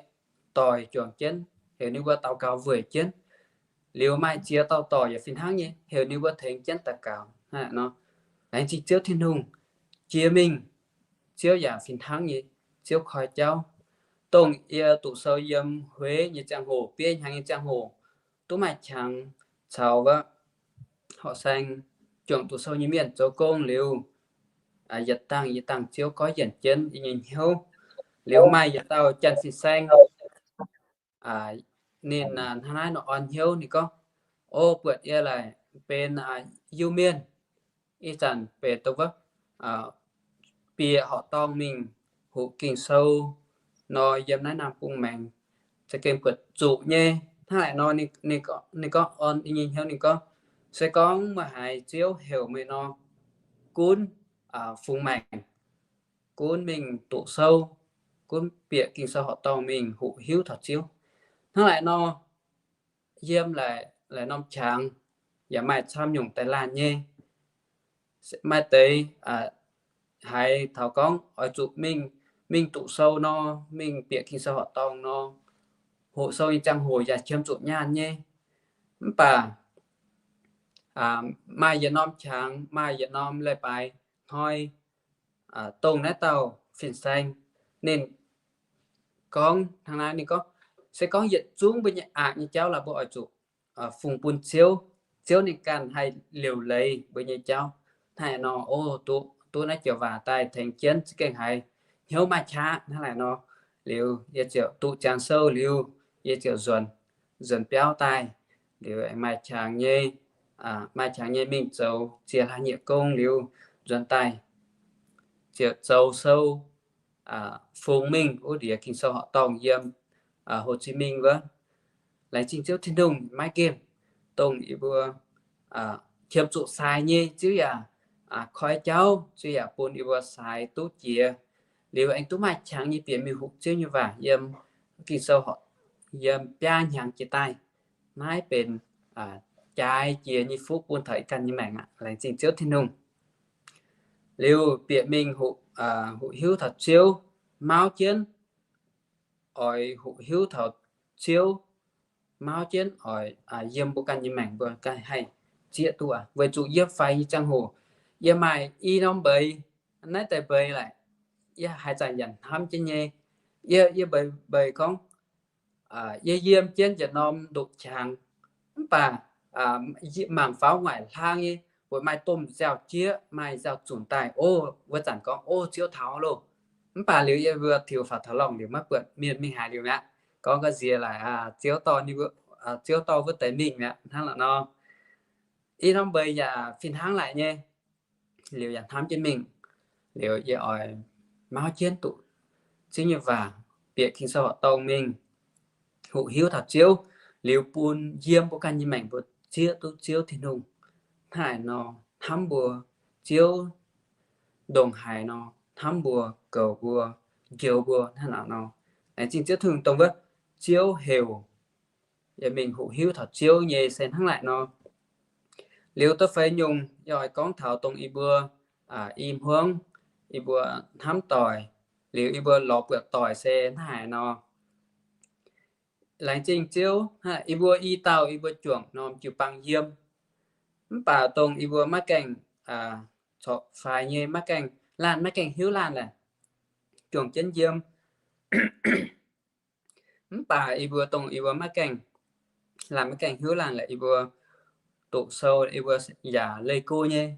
doic juangc jienv, heuc ninh mbuo daux gaux weic jienv. Liuz maaih ziex dauh doic yaac fih hnangv nyei, heuc ninh mbuo tengx jienv daux gaux hnangv nor. Laengz zingh Ziouv Tin-Hungh, jiex mingh, Ziouv yaac fih hnangv nyei, Ziouv koi jauv. Dongh yie doqc sou yiem Hueiv nyei ziangh hoc, biei hnyangx nyei ziangh hoc, duqv maaih qangx caux wuov horqc saeng juangc doqc sou nyei mienh zoux gong liuz, yietc dangh yietc dangh Ziouv goiv yienc jienv yie nyei hnyouv. Liuz maaih yietc dauh janx fin-saeng, ninh hnangv naaiv nor orn hnyouv, ninh gorngv, O, buatc yie laaic benx Iu-Mienh, ih zanc benx dongh wuov bieqc horqc dorngh mingh hoqc Ging-Sou nor, yiem naaiv naamh bung maengx za'gengh buatc zuqc nyei. Hnangv naaic nor, ninh gorngv orn yie nyei hnyouv, ninh gorngv, Se gorngv meih haiz Ziouv heuc meih nor, gunv fungx maengc, gunv mingh doqc sou, gunv bieqc Ging-Sou horqc dorngh mingh hoqc hiuv taux Ziouv. Hnangv naaic nor, yiem laaic norm qangx yaac maaih camv nyungc daaih laanh nyei. Maaih deix haiz taux gorngv oix zuqc mingh, mingh doqc sou nor, mingh bieqc Ging-Sou horqc dorngh nor, hoqc sou nyei ziangh hoc yaac qiemx zuqc nyaanh nyei. Mv baac maaih yietc norm qangx, maaih yietc norm leiz-baaix hnoi, dongh naaiv dauh fin-saeng ninh gorngv hnangv naaiv, ninh gorngv, Se gorngv yietc zungv mbuo nyei aqc nyei jauv laaix mbuo oix zuqc fungx bun Ziouv, Ziouv ninh ganh haih liouc leiz mbuo nyei jauv. Hnangv naaic nor, o, duqv, duqv naaiv joux waac daaih tengx jienv za'gengh haiz hnyouv maaih qaqv. Hnangv naaic nor, liuz yie ziouc duqv ziangx sou liuz, yie ziouc nzuonx, nzuonx biauv daaih. Liuz maaih qangx nyei, maaih qangx nyei mingh zoux ziex hlaax nyieqc gong liuz nzuonx daaih, ziouc zoux sou fungx mingh wuov ndiex Ging-Sou horqc dorngh yiem Hồ Chí Minh wuov. Laengz zingh Ziouv Tin-Hungh maiv nqemh, dongh yie mbuo qiemx zuqc saaix nyei, Ziouv yaac koi jauv, Ziouv yaac bun yie mbuo saaix duqv jiex. Liuz aengx duqv maaih qangx nyei bieqc mingh hoqc Ziouv nyei waac yiem Ging-Sou horqc, yiem biaa hnyangx jiex daaih. Naaiv benx jaaix jiex nyei fuqv bun taux ih ganh nyei maengc aqv. Laengz zingh Ziouv Tin-Hungh. Liuz bieqc mingh hoqc hiuv taux Ziouv, mauv jienv oix hoqc hiuv taux Ziouv, mauv jienv oix yiem mbuo ganh nyei maengc mbuo ganh haih zieqv duqv aqv. Weic zuqc yiem faix nyei ziangh hoc, yie maaih i norm mbeix, naaiv deix mbeix laaic, yie haaix zanc yaac hnamv jienv nyei. Yie, yie mbeix, mbeix gorngv, yie yiem jienv yietc norm ndoqc qangx, mv baac mangc faaux waaic hlang nyei, weic maaih domh nziaaux-jieqv maaih nziaaux-zunc daaih, o, wuov zanc gorngv, O, Ziouv taux loh. Mv baac liuz yie mbuo tiux faaux taux lorngh liuz maiv buatc mienh mingh haaix liuz mi'aqv. Gorngv ga'nziex laaic, Ziouv dorh ninh mbuo Ziouv dorh wuov deix mingh mi'aqv. Hnangv naaic nor, ih norm mbeix yaac fih hnangv laaic nyei. Liuz yaac hnamv jienv mingh, liuz yie oix mauv jienv duqv Ziouv nyei waac, bieqc Ging-Sou horqc dorngh mingh, hoqc hiuv taux Ziouv, liuz bun yiem mbuo ganh nyei maengc mbuo zieqv duqv Ziouv Tin-Hungh. Hnangv naaic nor, hnamv mbuo, Ziouv ndongc haaix nor hnamv mbuo, goux mbuo, njoux mbuo hnangv naaic nor. Laengz zingh Ziouv Tin-Hungh dongh wuov Ziouv heuc yie mingh hoqc hiuv taux Ziouv nyei se hnangv naaic nor. Liuz da'feix nyungc yie oix gorngv taux dongh yie mbuo i hmuangv yie mbuo hnamv doic, liuz yie mbuo lorz buatc doic se hnangv haaix nor. Laengz zingh Ziouv, yie mbuo i dauh yie mbuo juangc norm jiu-baang yiem. Mv baac dongh yie mbuo maiv gaengh corc faix nyei, maiv gaengh laanh, maiv gaengh hiuv laanh laaic, juangc jienv yiem. Mv baac yie mbuo dongh yie mbuo maiv gaengh laanh, maiv gaengh hiuv laanh laaic, yie mbuo doqc sou, yie mbuo yaac leih go nyei.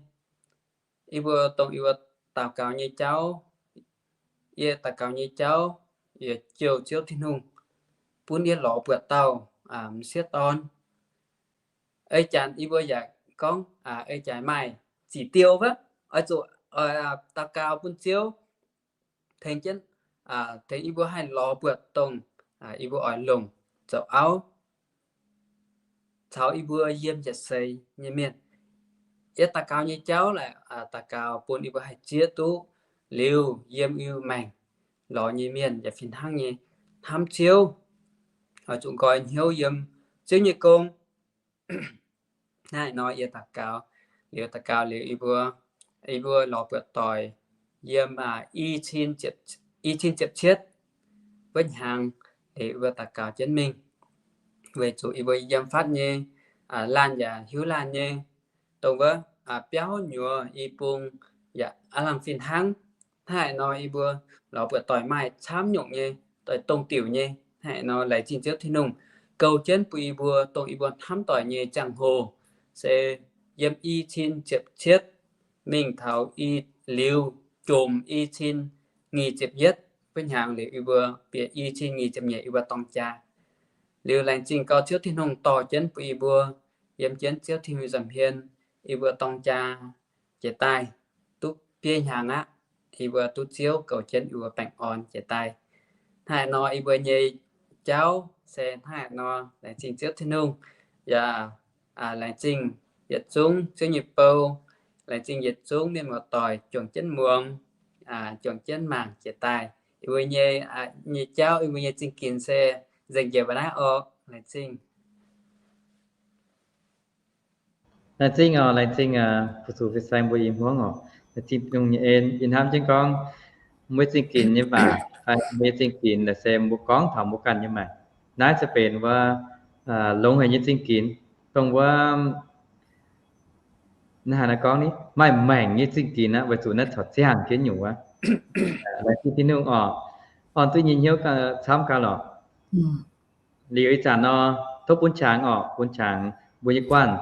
Yie mbuo dongh yie mbuo daux gaux nyei jauv, yie daux gaux nyei jauv, yie jouh Ziouv Tin-Hungh bun yie lorz buatc dauh m'sieqv dorn. Ei jaax yie mbuo yaac gorngv, ei jaax maaih ziqc diuh wuov, oix zuqc daux gaux bun Ziouv tengx jienv, tengx yie mbuo haih lorz buatc dongh yie mbuo oix longc zoux auv caux yie mbuo yiem yietc seix nyei mienh. Yie daux gaux nyei jauv laaic, daux gaux bun yie mbuo haih zieqv duqv liuz yiem yie maengc lorz nyei mienh yaac fih hnangv nyei hnamv Ziouv, oix zuqc nqoi hnyouv yiem Ziouv nyei gong. Hnangv naaiv nor yie daux gaux, liuz daux gaux liuz yie mbuo, yie mbuo lorz buatc doic yiem i cin ziepc cietv wuov hnyangx, liuz yie mbuo daux gaux jienv mingh, weic zuqc yie mbuo yiem fatv nyei, laanh yaac hiuv laanh nyei, dongh wuov biauv nyuoz i bung yaac aav lamh fih hnangv. Hnangv naaiv nor yie mbuo lorz buatc doic maaih camv nyungc nyei, doic dongh diuc nyei. Hnangv naaiv nor laengz zingh Ziouv Tin-Hungh goux jienv bun yie mbuo dongh yie mbuo hnamv doic nyei ziangh hoc se yiem i cin ziepc cietv mingh taux i liuz jomc i cin nyic ziepc yietv wuov hnyangx liuz yie mbuo bieqc i cin nyic ziepc nyeic yie mbuo dorng jaa. Liuz laengz zingh gau Ziouv Tin-Hungh dorh jienv bun yie mbuo yiem jienv Ziouv Tin-Hungh nza'hmien, yie mbuo dorng jaa jiex daaih duqv biei hnyangx aqv. Yie mbuo duqv Ziouv goux jienv yie mbuo baengh orn jiex daaih. Hnangv naaiv nor yie mbuo nyei jauv se hnangv naaiv nor. Laengz zingh Ziouv Tin-Hungh, yaac laengz zingh yietc zungv Ziouv nyei bou, laengz zingh yietc zungv mienh muoz-doic juangc jienv muangx, juangc jienv mangc jiex daaih. Yie mbuo nyei, nyei jauv, yie mbuo nyei zingh ginx se nzengc njiec mbuo naaiv oc. Laengz zingh. Laengz zingh oc, laengz zingh fu-sux fin-saeng mbuo i hmuangv oc. Laengz zingh Tin-Hungh nyei en. Yie hnamv jienv gorngv mbuo zingh ginx nyei waac, mbuo nyei zingh ginx laaix se mbuo gorngv taux mbuo ganh nyei maengc. Naaiv se benx wuov longx haic nyei zingh ginx, dongh wuov naaiv haaix nor gorngv ni, maaih maengc nyei zingh ginx aqv, weic zuqc naaiv corc ziangh jienv nyungc wuov. Laengz zingh Tin-Hungh oc. Orn duqv nyei hnyouv camv gaax lorqc. Liuz ih zanc nor, tov bun qangx oc, bun qangx mbuo nyei guanh.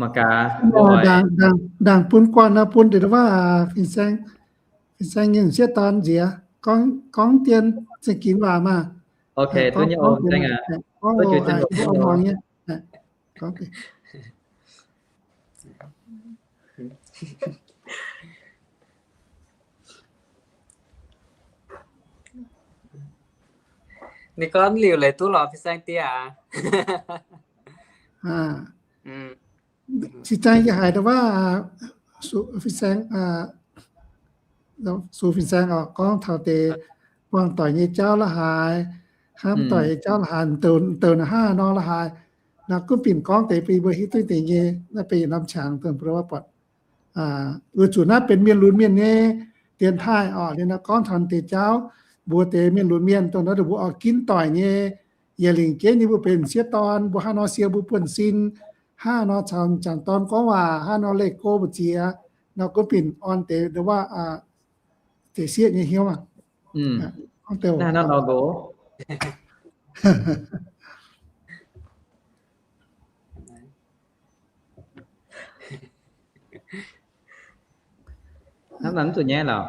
Mangc gaax, ndaangc bun guanh nor bun deix waac, fin-saeng nyei m'sieqv dorn nziex, gorngv dien zingh ginx waac maah. Ninh gorngv liuz leiz duqv lorz fin-saeng diex aqv. Cing-jang yie haiz daaih waac, fin-saeng, sux fin-saeng oc, gorngv taux deix buangh doic nyei jauv la'haaix, hnamv doic nyei jauv la'haaix, douc naaiv hnangv nor la'haaix. Naaiv gunv binc gorngv deix bun yie mbuo hiuv duqv deix nyei, naaiv benx yietc norm qangx dongh mbuo buatc. Weic zuqc naaiv benx mienh lunx mienh nyei dienx taaih oc. Liuz nor gorngv taux deix jauv, mbuo deix mienh lunx mienh dongh naaiv mbuo oix ginv doic nyei, yaac lingc jienv nyei mbuo benx m'sieqv dorn, mbuo hnangv nor siou mbuo buonv-sin, hnangv nor caux m'jangc dorn gorngv waac, hnangv nor leih go mbu'ziex, nor gunv binc orn deix waac, deix sieqv nyei hnyouv. Hnangv naaiv zuqc nyaiv lorqc.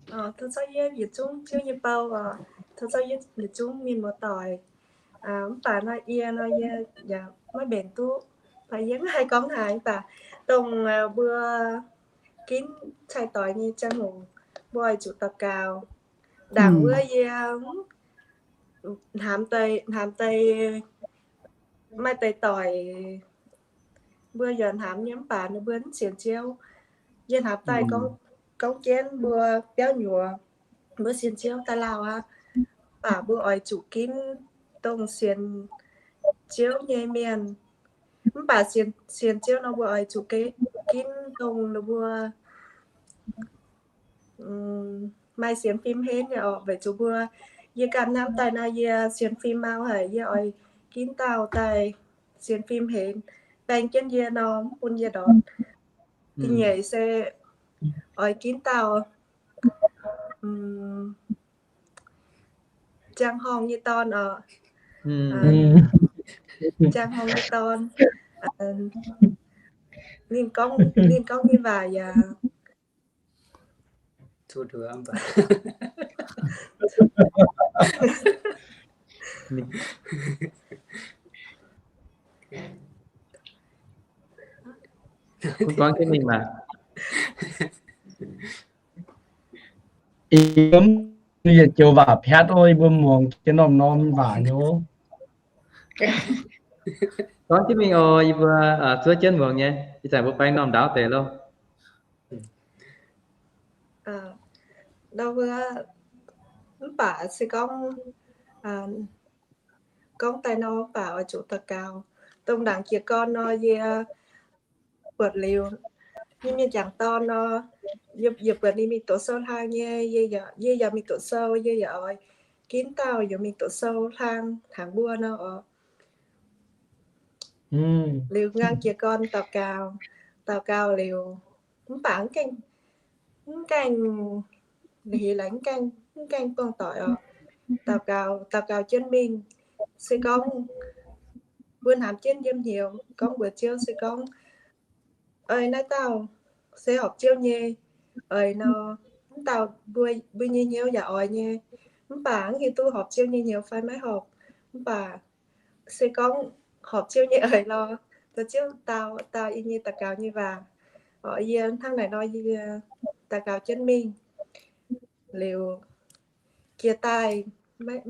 Tov zorqv yie yietc zungv Ziouv nyei bou oc. Tov zorqv yie yietc zungv mienh muoz-doic. Mv baac nor yie nor yie yaac maiv mbenc duqv, baac yie mv haih gorngv haaix, mv baac dongh mbuo ginv cai-doix nyei ziangh hoc mbuo oix zuqc daux gaux. Ndaangc wuov yie hnamv deix, hnamv deix maaih deix doic mbuo yaac hnamv nyei mv baac ninh mbuo mv sienx Ziouv. Yie hnamv daaih gorngv jienv mbuo biauv nyuoz, mbuo sienx Ziouv daaih lauh aqv. Mv baac mbuo oix zuqc ginv dongh sienx Ziouv nyei mienh. Mv baac sienx Ziouv nor mbuo oix zuqc ginv dongh ninh mbuo maaih sienx fim henv nyei oc. Weic zuqc mbuo, yie ganh hnamv daaih nor yie sienx fim mau haic, yie oix ginv dauh daaih sienx fim henv, baeng jienv yie nor mv bun yie ndortv. Da'nyeic se oix ginv dauh ziangh horngh nyei dorn oc. Ziangh horngh nyei dorn, ninh gorngv, ninh gorngv nyei waac yaac Gorngv jienv mingh maah. Yie yietc joux waac piatv oc, yie mbuo muangx jienv norm-norm waac nyei. Gorngv jienv mingh oc, yie mbuo zuov jienv muangx nyei. Ih zanc mbuo baeng norm ndaauv deix loh. Mv baac se gorngv, gorngv daaih nor mv baac oix zuqc daux gaux. Dongh ndaangc jiez gorn nor yie buatc liuz nyei mienh jangc dorn nor, yie buatc ninh mingh doqc sou hlang nyei, yie yaac mingh doqc sou, yie yaac oix ginv dauh yaac mingh doqc sou hlang tangx mbuo nor oc. Liuz nqaang jiez gorn daux gaux, daux gaux liuz, mv baac mv gaengh, mv gaengh, heix laengz mv gaengh, mv gaengh buangh doic oc. Daux gaux, daux gaux jienv mingh. Se gorngv mbuo hnamv jienv yiem hnyouv gorngv mbuox Ziouv, se gorngv, Ei, naaiv dauh se horpc Ziouv nyei eix nor, mv dauh mbuo, mbuo nyei hnyouv yaac oix nyei. Mv baac mv hiuv duqv horpc Ziouv nyei hnyouv fai maiv horpc. Mv baac se gorngv horpc Ziouv nyei eix lorh, daux Ziouv dau, dau yie nyei daux gaux nyei waac. Yie hnangv naaic nor yie daux gaux jienv mingh. Liuz jiex daaih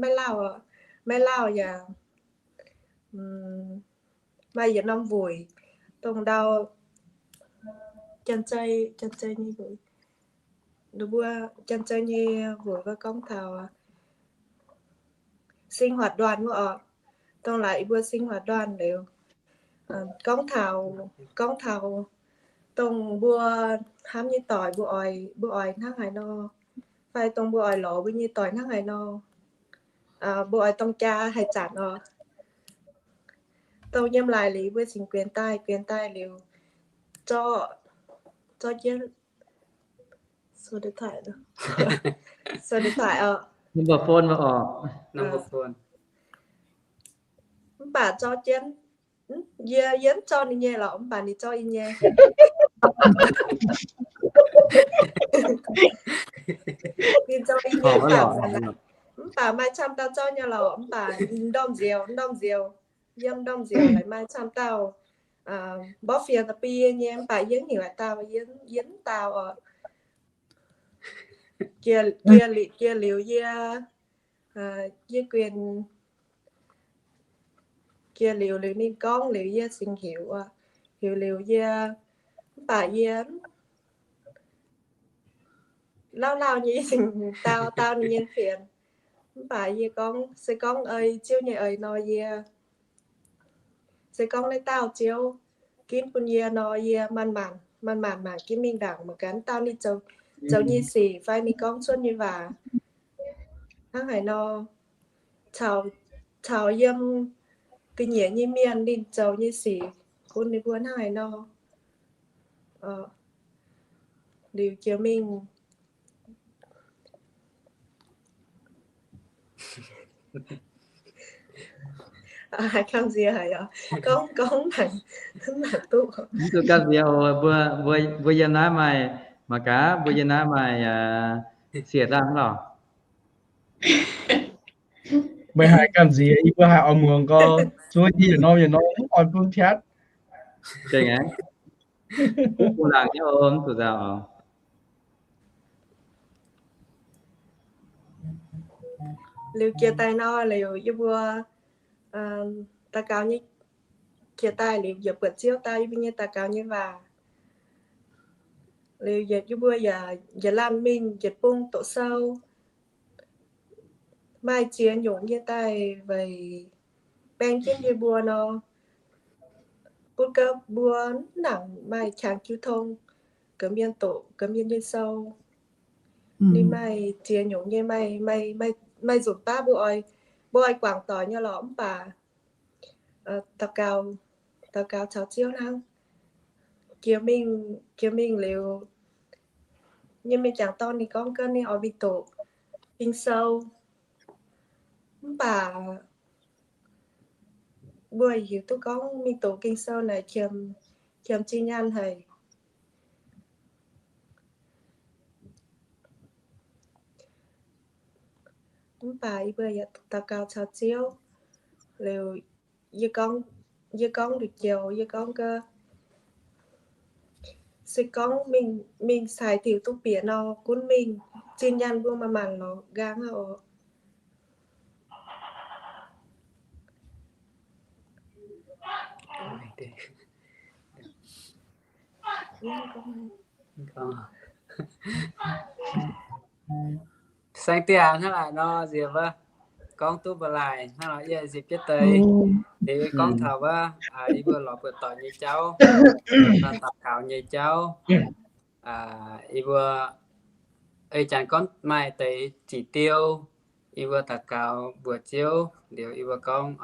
maiv lauh, maiv lauh yaac maaih yietc norm wuic, dongh ndau Janx-Zei, Janx-Zei nyei wuic, mbuo Janx-Zei nyei wuic wuov gorngv taux sinh hoạt đoàn wuov oc. Dongh laaix yie mbuo sinh hoạt đoàn liuz, gorngv taux, gorngv taux dongh mbuo hnamv nyei doic mbuo oix, mbuo oix hnangv haaix nor, fai dongh mbuo oix lorz mbuo nyei doic hnangv haaix nor, mbuo oix dorng jaa haaix zanc oc. Dongh yiem laaix liuz mbuo cingx guenx daaih, guenx daaih liuz, zorqv, zorqv jienv số điện thoại, số điện thoại oc. Number phone oc. Number phone. Mv baac zorqv jienv, yie, yie mv zorqv ninh nyei lorqc, mv baac ninh zorqv yie nyei. Ninh zorqv yie nyei, mv baac maaih camv dauh zorqv nyei lorqc, mv baac ndorm nzioux, ndorm nzioux, yiem ndorm nzioux laaix maaih camv dauh mborqv fienx da'bie nyei, mv baac yie mv heuc haaix dauh, yie mv dau oc. Jiex, jiex liuz yie, yie guenx, jiex liuz, liuz ninh gorngv liuz yie cingx heuc, heuc liuz yie, mv baac yie lauh lauh nyei cingx dau, dau ninh nyei fienx. Mv baac yie gorngv, se gorngv ei Ziouv nyei eix nor yie, se gorngv naaiv dauh Ziouv ginv bun yie nor yie manc-manc, manc-manc mangc jienv mingh ndaangc mangc gaax dauh ninh zoux, zoux nyei sic fai ninh gorngv cuotv nyei waac hnangv haaix nor, caux, caux yiem ga'nyiec nyei mienh ninh zoux nyei sic bun ninh mbuo hnangv haaix nor. Liuz jiex mingh Haiz gamh nziex haic oc. Gorngv, gorngv mv duqv. Mv duqv gamh nziex oc. Mbuo, mbuo, mbuo yiem naaiv maaih, mangc gaax, mbuo yiem naaiv maaih, Siec daaih lorqc. Meih haiz gamh nziex, yie mbuo haiz oix muangx gau, zuov yie yietc norm yietc norm mv oix bun piatv. Liuz jiex daaih nor, liuz yie mbuo daux gaux nyei, jiex daaih liuz yietc buatc Ziouv daaih yie mbuo nyei daux gaux nyei waac. Liuz yie mbuo yaac laanh mingh yietc bung doqc sou, maaih ziex nyungc nyei daaih weic baeng jienv yie mbuo nor, bun gau mbuo mv nangc maaih qangx jiu tong, ga'mienh doqc ga'mienh nyei sou. Ninh maaih ziex nyungc nyei, maaih nzunc baav mbuo oix, mbuo oix guangc doic nyei lorqc, mv baac daux gaux, daux gaux caux Ziouv hnangv. Jiex mingh, jiex mingh liuz, nyei mienh jangc dorn ninh gorngv gaax ninh oix mingh doqc Ging-Sou. Mv baac mbuo hiuv duqv gorngv mingh doqc Ging-Sou naaic qiemx, qiemx zinh nyaanh haic. Mv baac yie mbuo yaac daux gaux caux Ziouv. Liuz yie gorngv, yie gorngv nduqc joux, yie gorngv gaax, se gorngv mingh, mingh caux diuc duqv bieqc nor, gunv mingh zinh nyaanh mbuo maaih mangc lorz nqaang aqv oc. Saeng dieh hnangv naaic nor, nziex wuov gorngv duqv mbuo laaic hnangv nor, yie nzipc jienv deix. Liuz yie gorngv taux wuov, yie mbuo lorz buoz-doic nyei jauv, daux gaux nyei jauv. Yie mbuo eix jangx gorngv maaih deix zic diou, yie mbuo daux gaux mbuox Ziouv liuz, yie mbuo gorngv,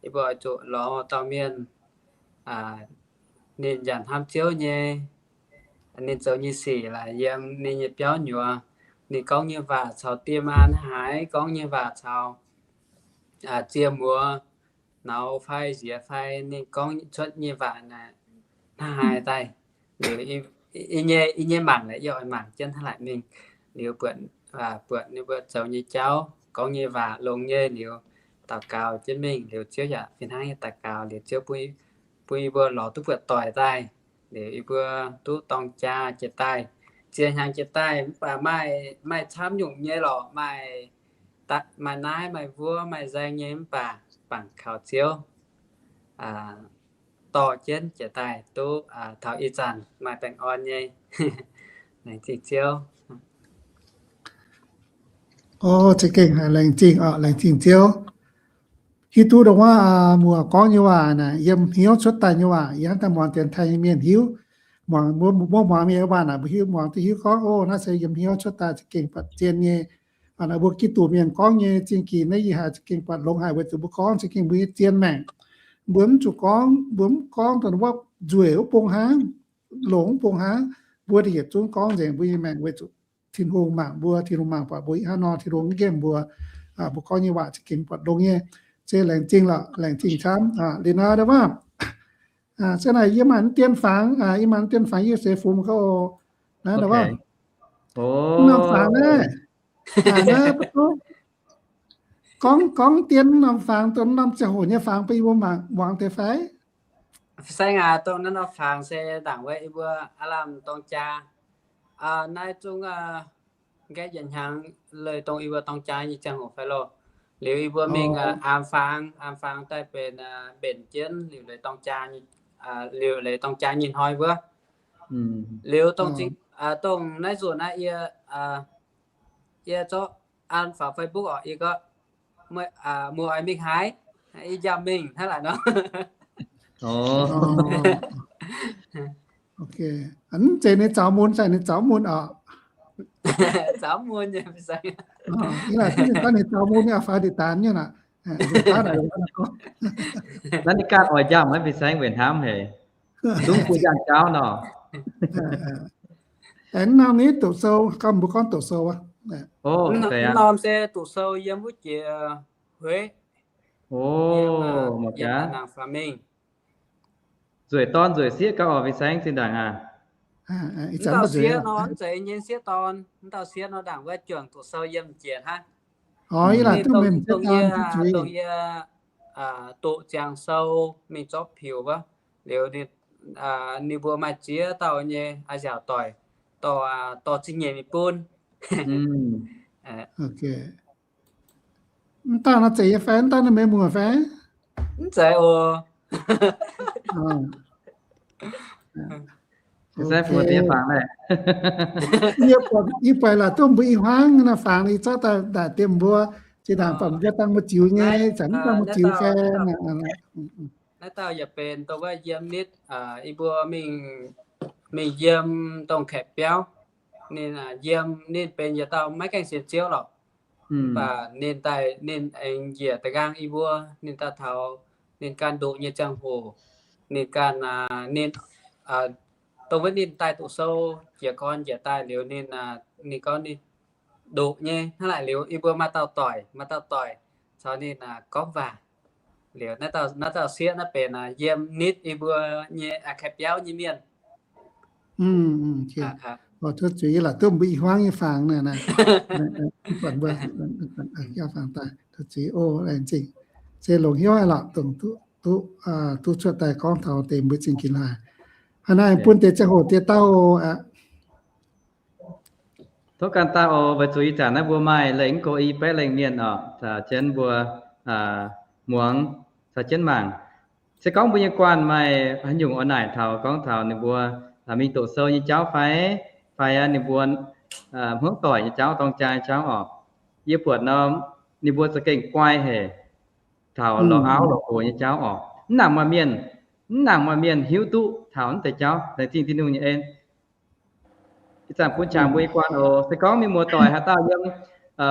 yie mbuo oix zuqc lorz dauh mienh, ninh nyanc hnamv Ziouv nyei, ninh zoux nyei sic laaix yiem ninh nyei biauv nyuoz, ninh gorngv nyei waac caux die maa hnangv haaix, gorngv nyei waac caux ziec muoz, nauz fai nziex fai, ninh gorngv cuotv nyei waac naaic hnangv haaix daaih. Liuz yie nyei mangc naaic, yie oix mangc jienv hnangv naaic mingh. Liuz buatc, buatc ninh mbuo zoux nyei jauv, gorngv nyei waac longx nyei liuz, daux gaux jienv mingh liuz, Ziouv yaac fih hnangv nyei daux gaux liuz, Ziouv bun yie mbuo lorz duqv buoz-doic daaih. Liuz yie mbuo duqv dorng jaa jiex daaih, ziex hnyangx jiex daaih, mv baac maaih, maaih camv nyungc nyei lorqc, maaih, maaih naaiv maaih wuov maaih nzaeng nyei, mv baac bangc kaux Ziouv dorh jienv jiex daaih duqv taux ih zanc maaih baengh orn nyei. Laengz zingh Ziouv. O, za'gengh laengz zingh, laengz zingh Ziouv. Hiuv duqv dongh wuov muoz gorngv nyei waac naaic, yiem hnyouv cuotv daaih nyei waac, yie hnamv daaih muangx dienx taaih nyei mienh hiuv, muangx, mbuo muangx mienh waac naaic, mbuo hiuv, muangx duqv hiuv gorngv, o, naaiv se yiem hnyouv cuotv daaih za'gengh buatc zien nyei. Mbuo Giduc mienh gorngv nyei zingh gih naaiv yie haiz za'gengh buatc longx haic weic zuqc mbuo gorngv za'gengh mbuo nyei zien maengc. Mbuo mv zuqc gorngv, mbuo mv gorngv dongh wuov nzueic wuov bung hnangv, longx wuov bung hnangv. Mbuo da'yietc zungv gorngv nzengc mbuo nyei maengc weic zuqc Tin-Hungh mangc mbuo, Tin-Hungh mangc buatc mbuo ih hnangv nor, Tin-Hungh mv nqemh mbuo. Mbuo gorngv nyei waac za'gengh buatc longx nyei. Se laengz zingh lorqc, laengz zingh camv. Liuz nor wuov, se naaic yie maaih dien fangx, yie maaih dien fangx yie seix fungx gauh naaiv wuov. Norm fangx naaiv, naaiv gorngv, gorngv dien norm fangx, dongh norm ziangh hoc nyei fangx bun yie mbuo mangc muangx deix fai? Saeng aac, dongh naaiv norm fangx se ndaangc wuov yie mbuo aav lamh dorng jaa. Naaiv zungv nqaeqv yietc hnyangx leiz dongh yie mbuo dorng jaa nyei ziangh hoc fai loh. Liuz yie mbuo mingh aam fangx, aam fangx daaih benx mbenc jienv liuz leiz dorng jaa, liuz leiz dorng jaa nyei hnoi wuov. Liuz dongh, dongh naaiv nzunc naaiv yie, yie zorqv an faaux Facebook orqc, yie gorngv, muoz oix mingh haaix, yie njaaux mingh hnangv naaic nor. Mv zeiz ninh zaux mun, za'gengh ninh zaux mun orqc. Zaux mun nyei, ninh zaux mun nyei, faaux ndeic-daanz nyei aqv. Naaiv ninh ganh oix njaaux maiv fih saeng weic hnamv haic. Zungv bun njaaux jauv nor. Aengx norm ni doqc sou, gauh mbuo gorngv doqc sou aqv. Norm se doqc sou yiem wuov jiex Hueiv. Mangc gaax. Nzueic dorn nzueic sieqv gauh oc, fih saeng zinh ndaangc aac. Mv dauh sieqv nor, mv zeiz nyei sieqv dorn, mv dauh sieqv nor ndaangc wuov juangc doqc sou yiem njiec hnangv. Ninh dongh yie, dongh yie doqc ziangx sou mingh zorqv piux wuov, liuz ninh mbuo maaih ziex dauh nyei a'nziaauc doic dorh, dorh zingh nyeic mingh bun. Mv dauh nor zeiz nyei fai? Mv dauh nor meih muoz fai? Mv zeiz oc. Yie buatc laaix duqv mbuo i hmuangv nor fangx, yie zorqv daaih ndaaic diemh mbuo, zinh ndaangc buatc mbuo dangh mbuo ziux nyei, zanc mv dangh mbuo ziux fai. Naaiv dauh yaac benx dongh wuov yiem nitv, yie mbuo mingh yiem dongh kaeqv biauv. Ninh yiem, ninh benx yietc dauh maiv gaengh sienx Ziouv lorqc. Mv baac ninh daaih, ninh aengx njiec da'nqaang yie mbuo, ninh daaih taux ninh ganh ndoqc nyei ziangh hoc, ninh ganh, ninh, dongh wuov ninh daaih doqc sou jiez gorn njiec daaih liuz ninh, ninh gorngv ninh ndoqc nyei hnangv naaic liuz, yie mbuo maaih dauh doic, maaih dauh doic caux ninh gorngv waac. Liuz naaiv dauh sieqv naaiv benx yiem nitv yie mbuo nyei kaeqv biauv nyei mienh. Tov zuiz, yie laaix duqv mbuo i hmuangv nyei fangx naaic, mv baac mbuo fangx daaih, tov zuiz oc. Laengz zingh. Se longc hnyouv aqv lorqc, dongh duqv, duqv cuotv daaih gorngv taux deix mbuo zingh ginx haic. Hnangv naaic bun deix ziangh hoc diex dauh oc. Tov gan daaih oc, weic zuqc ih zanc naaiv mbuo maaih lengh mv go i baeqv lengh mienh oc, caux jienv mbuo muangx, caux jienv mangc. Se gorngv mbuo nyei guanh maaih haaix nyungc oix naaic taux, gorngv taux ninh mbuo mingh doqc sou nyei jauv fai, fai ninh mbuo hmuangv doic nyei jauv, dorng jaa nyei jauv oc. Yie buatc nor, ninh mbuo za'gengh guai haic taux lorz auv lorz nqox nyei jauv oc. Mv nangc maaih mienh, mv nangc maaih mienh hiuv duqv taux naaiv deix jauv. Laengz zingh Tin-Hungh nyei en. Ih zanc bun qangx mbuo i guanh oc. Se gorngv mienh muoz-doic haaix dauh yiem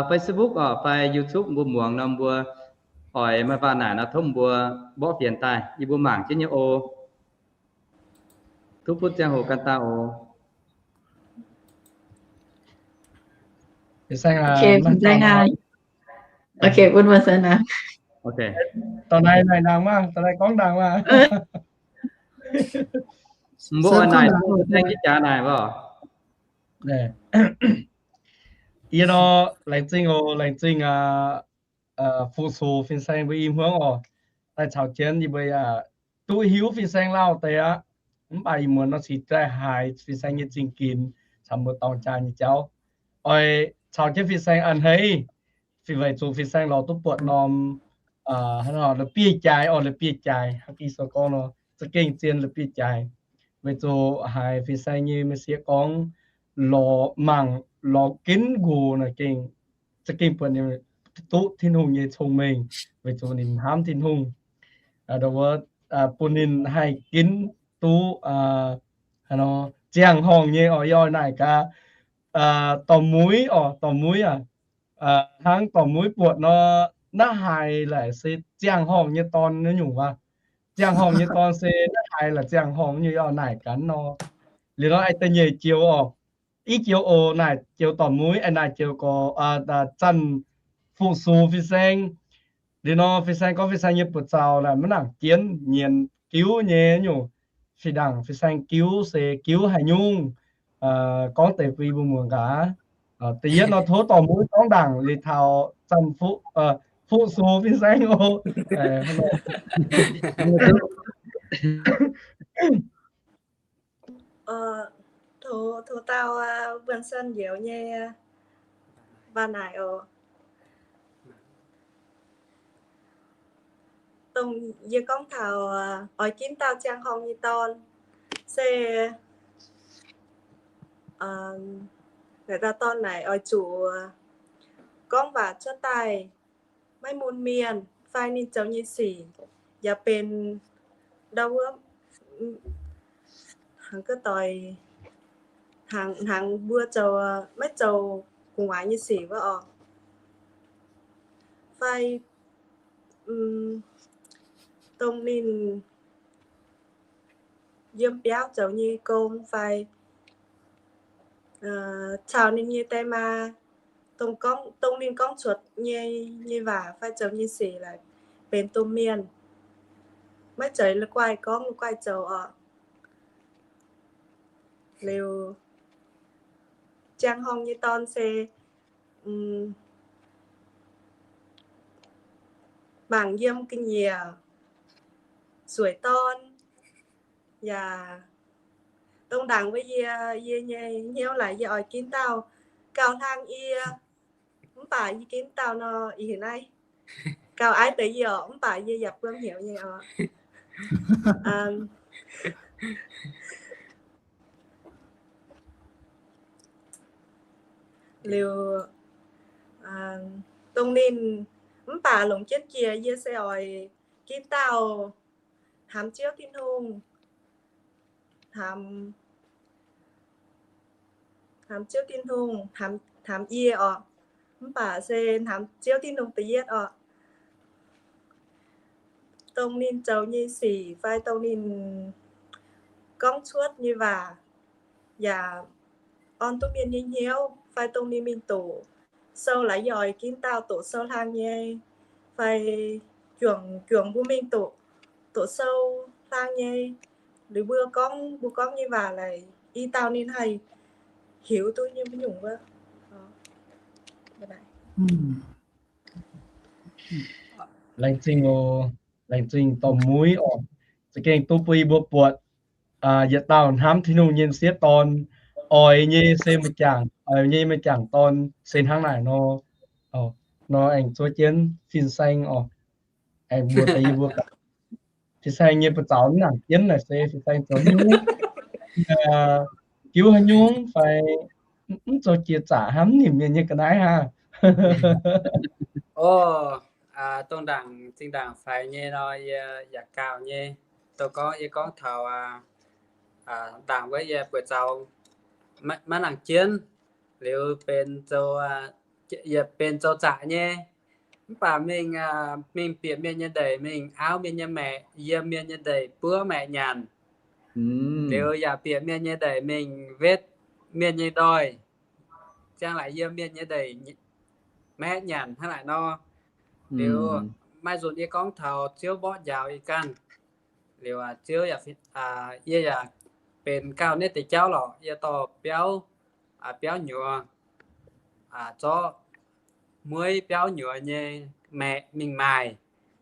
Facebook oc fai YouTube mbuo muangx nor, mbuo oix maaih waac naaic nor, tov mbuo mborqv fienx daaih, yie mbuo mangc jienv nyei oc. Tov bun ziangh hoc gan daaih oc. Dauh naaiv naaic ndaangc maah, dauh naaiv gorngv ndaangc maah. Mbuo oix naaic fin-saeng jienv jaax naaic oc. Yie nor, laengz zingh oc, laengz zingh fu-sux fin-saeng mbuo i hmuangv oc. Daaih caux jienv yie mbuo yaac duqv hiuv fin-saeng lauh deix aqv. Mv baac ih muonz nor cingx daaih haiz fin-saeng nyei zingh ginx caux mbuo dorng jaa nyei jauv. Oix caux jienv fin-saeng a'hneiv, weic zuqc fin-saeng lorz duqv buatc norm la'bieiv-jaaix oc, la'bieiv-jaaix, hnangv Ging-Sou gorngv nor, za'gengh zien la'bieiv-jaaix. Weic zuqc haiz fin-saeng nyei m'sieqv gorngv, lorz mangc lorz ginv nqox naaic gengh, za'gengh buatc ninh duqv Tin-Hungh nyei cong-mengh, weic zuqc ninh hnamv Tin-Hungh. Wuov, bun ninh haih ginv duqv ziangh horngh nyei oc. Yie oix naaic gaax dorh muiv oc, dorh muiv aac, hnangv dorh muiv buatc nor, naaiv haiz laaic se ziangh horngh nyei dorn nyungc waac. Ziangh horngh nyei dorn se naaiv haiz laaic ziangh horngh nyei, yie oix naaic gaax nor. Liuz nor, aengx da'nyeic joux oc, i joux oc, naaic joux dorh muiv, aengx naaic joux gorx, Zanc Fu-sux fin-saeng. Liuz nor, fin-saeng gorngv fin-saeng nyei buoz-zaux naaic maiv nangc jienv nyienz giuv nyei nyungc. Fih ndaangc fin-saeng giuv se giuv haaix nyungc, gorngv deix bun yie mbuo muangx gaax. Da'yietv nor, tov dorh muiv gorngv ndaangc liuz taux Zanc Fu-sux fin-saeng oc. Tov dauh Buonv Sen njoux nyei waac naaic oc. Dongh yie gorngv taux oix ginv dauh ziangh horngh nyei dorn, se naaic dauh dorn naaic oix zuqc gorngv waac cuotv daaih maiv mun mienh, fai ninh zoux nyei sic yaac benx ndau wuov, hnangv, hnangv mbuo zoux, maiv zoux gu'nguaaz nyei sic wuov oc. Fai dongh ninh yiem biauv zoux nyei gong fai caux ninh nyei die maa, dongh ninh gorngv cuotv nyei, nyei waac fai zoux nyei sic laaic benx domh mienh, maiv zeiz la'guaih gorngv la'guaih zoux oc. Liuz, ziangh horngh nyei dorn se mangc yiem ga'nyiec sueic dorn, yaac dongh ndaangc wuov yie, yie nyei hnyouv laaix yie oix ginv dauh gauh hlang yie, mv baac yie ginv dauh nor, ih hnaaiv gauh aiv deix yie oc, mv baac yie yaac buangv hnyouv nyei oc. Liuz, dongh ninh, mv baac longc jienv jiex yie se oix ginv dauh hnamv Ziouv Tin-Hungh, hnamv, hnamv Ziouv Tin-Hungh, hnamv, hnamv yie oc, mv baac se hnamv Ziouv Tin-Hungh da'yietv oc. Dongh ninh zoux nyei sic fai dongh ninh gorngv cuotv nyei waac yaac orn duqv mienh nyei hnyouv, fai dongh ninh mingh doqc sou laaix yie oix ginv dauh doqc sou hlang nyei, fai juangc, juangc mbuo mingh doqc, doqc sou hlang nyei, liuz mbuo gorngv, mbuo gorngv nyei waac laaix i dauh ninh haih hiuv duqv nyei mv nyungc wuov. Laengz zingh oc. Laengz zingh dorh muiv oc. Za'gengh duqv bun yie mbuo buatc yietc dauh hnamv Tin-Hungh nyei m'sieqv dorn. Oix nyei se m'jangc, oix nyei m'jangc dorn se hnangv naaic nor. Nor aengx zuov jienv fin-saeng oc. Aengx mbuox deix yie mbuo gaax, fin-saeng nyei buoz zaux mv nangc jienv naaic se fin-saeng zoux haaix nyungc, jiuv haaix nyungc fai mv zoux jiex zaqc hnamv nimc mienh nyei ga'naaiv hnangv. O, dongh ndaangc zinh ndaangc faix nyei nor, yie yaac gauh nyei. Dongh gorngv yie gorngv taux ndaangc wuov yie buoz zaux maiv nangc jienv, liuz benx zoux, yietc benx zoux zaqc nyei. Mv baac mingh, mingh bieqc mienh nyei ndeic, mingh auv mienh nyei maeqc, yiem mienh nyei ndeic buov maeqc nyanc. Liuz yaac bieqc mienh nyei ndeic mingh wetv mienh nyei ndoih, ziang laaic yiem mienh nyei ndeic maeqv nyanc hnangv naaic nor. Liuz maaih nzunc yie gorngv taux Ziouv mborqv njaaux yie ganh. Liuz Ziouv, yie yaac benx gauh naaiv deix jauv lorqc, yie dorh biauv, biauv nyuoz, zorqv mueiv biauv nyuoz nyei maeqc mingh maaih.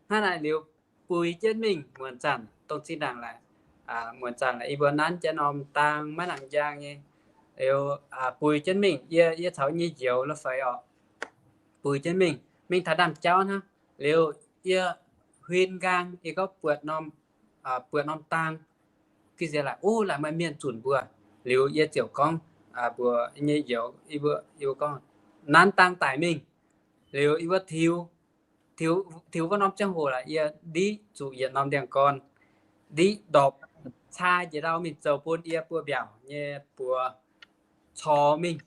Hnangv naaic liuz buix jienv mingh muonc zanc dongh zinh ndaangc laaix, muonc zanc laaix yie mbuo nanv jienv norm dang maiv nangc njang nyei. Liuz buix jienv mingh, yie, yie caux nyei njoux lo feix oc, buix jienv mingh, mingh taux ndaamv-jauv hnangv. Liuz yie huin nqaang, yie gorngv buatc norm, buatc norm dang, ga'sie laaix, o, laaix maaih mienh zunc mbuo. Liuz yie ziouc gorngv mbuox nyei njoux, yie mbuo gorngv, nanv dang daic mingh. Liuz yie mbuo tiux, tiux wuov norm ziangh hoc laaix yie ndiqv zuqc yietc norm ndiangx-gorn, ndiqv ndorpc caa njiec ndau mingh zoux bun yie buo mbiaauc nyei buoz corc mingh.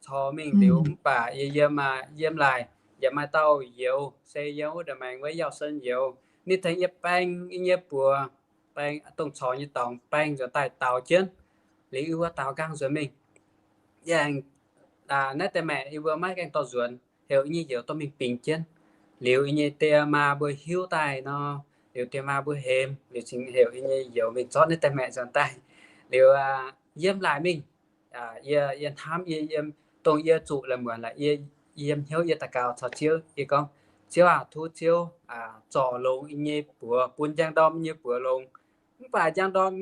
Corc mingh liuz mv baac yie yiem, yiem laaix yaac maaih dauh youz, se yiem wuov nda'maengx wuov Yauh Sen youz, ninh tengx yie baeng yie nyei buoz, baeng dongh corc nyei dorngx baeng nzuonx daaih daaux jienv. Liuz yie mbuo daaux nqaang nzuonx mingh. Yie aengx, naaiv deix maeqc yie mbuo maiv gaengh dorh nzuonx, heuc yie nyei youz dorh mingh bingx jienv. Liuz yie nyei die maa mbuo hiuv daaih nor, liuz die maa mbuo hemx, liuz cingx heuc yie nyei youz mingh zorqv naaiv deix maeqc nzuonx daaih. Liuz yiem laaix mingh, yie, yie hnamv yie yiem, dongh yie zuqc la'muonc laaix yie yiem hnyouv yie daux gaux caux Ziouv, yie gorngv, Ziouv aac, tov Ziouv zorc longx yie nyei buoz, bun njang ndorm yie nyei buoz longx. Mv baac njang ndorm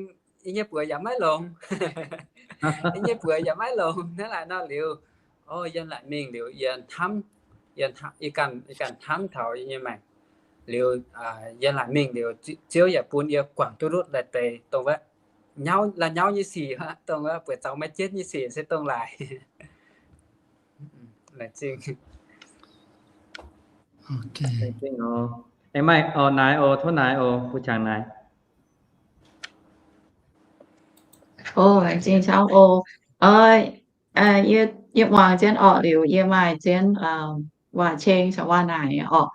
yie nyei buoz yaac maiv longx. Yie nyei buoz yaac maiv longx hnangv naaic nor liuz, o, yiem laaix mingh liuz yie hnamv, yie ganh hnamv taux yie nyei maengc. Liuz yiem laaix mingh liuz Ziouv yaac bun yie guangc duqv lutv laaix deix dongh wuov la'nyauv nyei sic, dongh wuov buoz zaux maiv jienv nyei sic se dongh laaix. Laengz zingh. Maaih, naaiv oc, tov naaiv oc, bu qangx naaiv. O, laengz zingh camv oc. Yie muangx jienv orqc liuz yie maaih jienv waac ceng caux waac naaic orqc.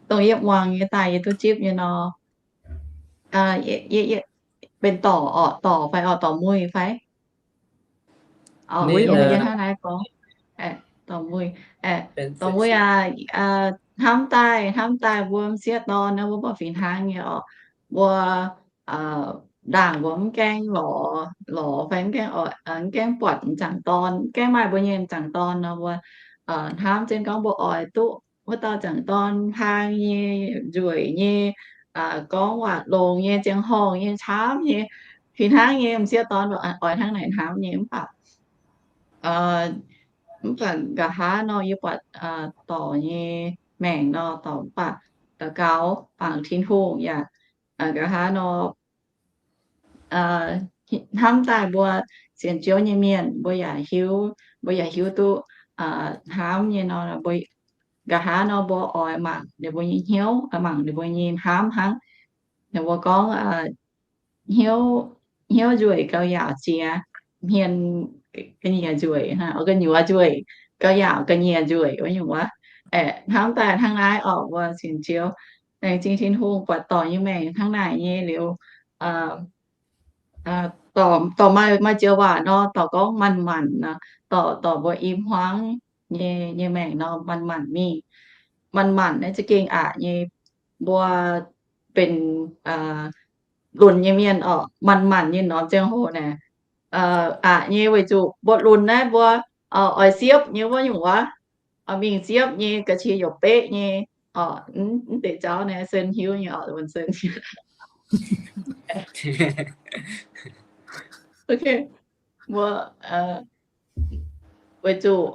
Dongh yie muangx nyei daaih yie duqv zipv nyei nor, benx dorc orqc, dorc fai orqc, dorc muih fai? Uix nyei yie hnangv naaiv gorngv, dorc muih, dorc muih aac, hnamv daaih, hnamv daaih mbuo m'sieqv dorn naaiv mbuo mv baac fih hnangv nyei orqc, mbuo ndaangc mbuo mv gaengh lorz, lorz fai mv gaengh oix, mv gaengh buatc m'jangc dorn, mv gaengh maaih mbuo nyei m'jangc dorn nor, mbuo hnamv jienv gorngv mbuo oix duqv wuov dauh m'jangc dorn hlang nyei, nzueic nyei, gorngv waac longx nyei, ziangh horngh nyei, camv nyei, fih hnangv nyei. M'sieqv dorn oix hnangv naaic hnamv nyei. Mv baac mv baac nqa'haav nor yie buatc dorc nyei maengc nor, dorc mv baac daux gaux bangc Tin-Hungh yaac nqa'haav nor hnamv daaih mbuo sienx Ziouv nyei mienh, mbuo yaac hiuv, mbuo yaac hiuv duqv hnamv nyei nor, nqa'haav nor mbuo oix mangc ninh mbuo nyei hnyouv, oix mangc ninh mbuo nyei hnamv hnangv. Ninh mbuo gorngv, hnyouv, hnyouv nzueic gauh yaauc jiex hmien ga'nyiec nzueic, gu'nyuoz nzueic gauh yaauc ga'nyiec nzueic wuov nyungc wuov. Aeqv, hnamv daaih hnangv naaiv orqc, mbuo sienx Ziouv, laengz zingh Tin-Hungh buatc dorc nyei maengc hnangv naaic nyei liuz, dorc maaih, maaih joux waac nor, dorc gorngv manc-manc nor, dorc, dorc mbuo i hmuangv nyei, nyei maengc nor manc-manc mingh. Manc-manc naaiv za'gengh aqc nyei. Mbuo benx lunx nyei mienh orqc, manc-manc nyei norm ziangh hoc naaic, aqc nyei weic zuqc mbuo lunx naaiv mbuo oix siepv nyei wuov nyungc wuov, mingh siepv nyei ga'qiex youc beqv nyei orqc. Mv deix jauv naaiv sen hiuv nyei orqc, sen hiuv. Mbuo weic zuqc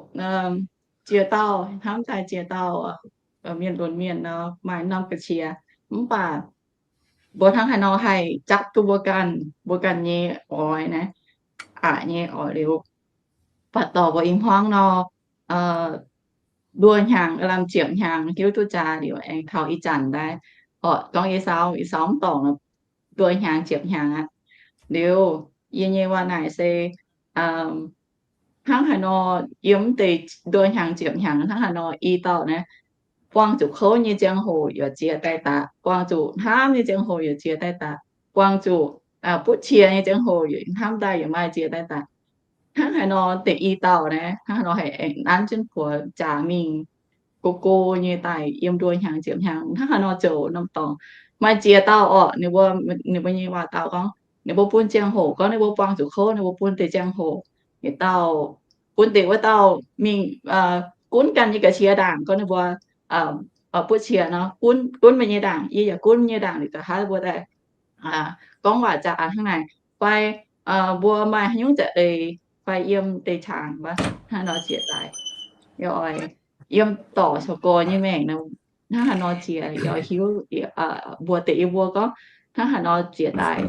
ziex dauh, hnamv daaih ziex dauh mienh lunx mienh nor maaih norm ga'qiex. Mv baac mbuo hnangv haaix nor haih jatv duqv mbuo ganh, mbuo ganh nyei oix naaiv, aqc nyei oix liuz, buatc dorc mbuo i hmuangv nor, nduoh hnyangx, lamh ziepc hnyangx hiuv duqv jaax liuz aengx taux ih zanc daaih. Orqc, gorngv yie saau, yie saau mv dorngc, nduoh hnyangx ziepc hnyangx aqv. Liuz yie nyei waac naaic se hnangv haaix nor, yiem mv deix nduoh hnyangx ziepc hnyangx hnangv haaix nor i dauh naaiv, buangh zuqc kouv nyei ziangh hoc yaac ziex daaih daaih, buangh zuqc hnamv nyei ziangh hoc yaac ziex daaih daaih, buangh zuqc butv qiex nyei ziangh hoc hnamv daaih yaac maaih ziex daaih daaih. Hnangv haaix nor deix i dauh naaiv, hnangv haaix nor haih aengx nanv jienv buoz jaax mingh go go nyei daaih yiem nduoh hnyangx ziepc hnyangx, hnangv haaix nor zoux norm dorngx. Maaih ziex dauh orqc, ninh mbuo, ninh mbuo nyei waac dau gorngv, ninh mbuo bun ziangh hoc, gorngv ninh mbuo buangh zuqc kouv, ninh mbuo bun deix ziangh hoc, yietc dauh bun deix wuov dauh mingh gunv ganh nyei ga'qiex ndaangc, gorngv ninh mbuo butv qiex nor, gunv, gunv meih nyei ndaangc, yie yaac gunv nyei ndaangc, liuz nqa'haav mbuo daaih gorngv waac jaax hnangv naaic. Fai mbuo maaih haaix nyungc za'eix fai yiem deix caangx wuov, hnangv haaix nor ziex daaih. Yie oix yiem dorc caux gorx nyei maengc nor, hnangv haaix nor ziex, yie oix hiuv mbuo deix yie mbuo gorngv hnangv haaix nor ziex daaih.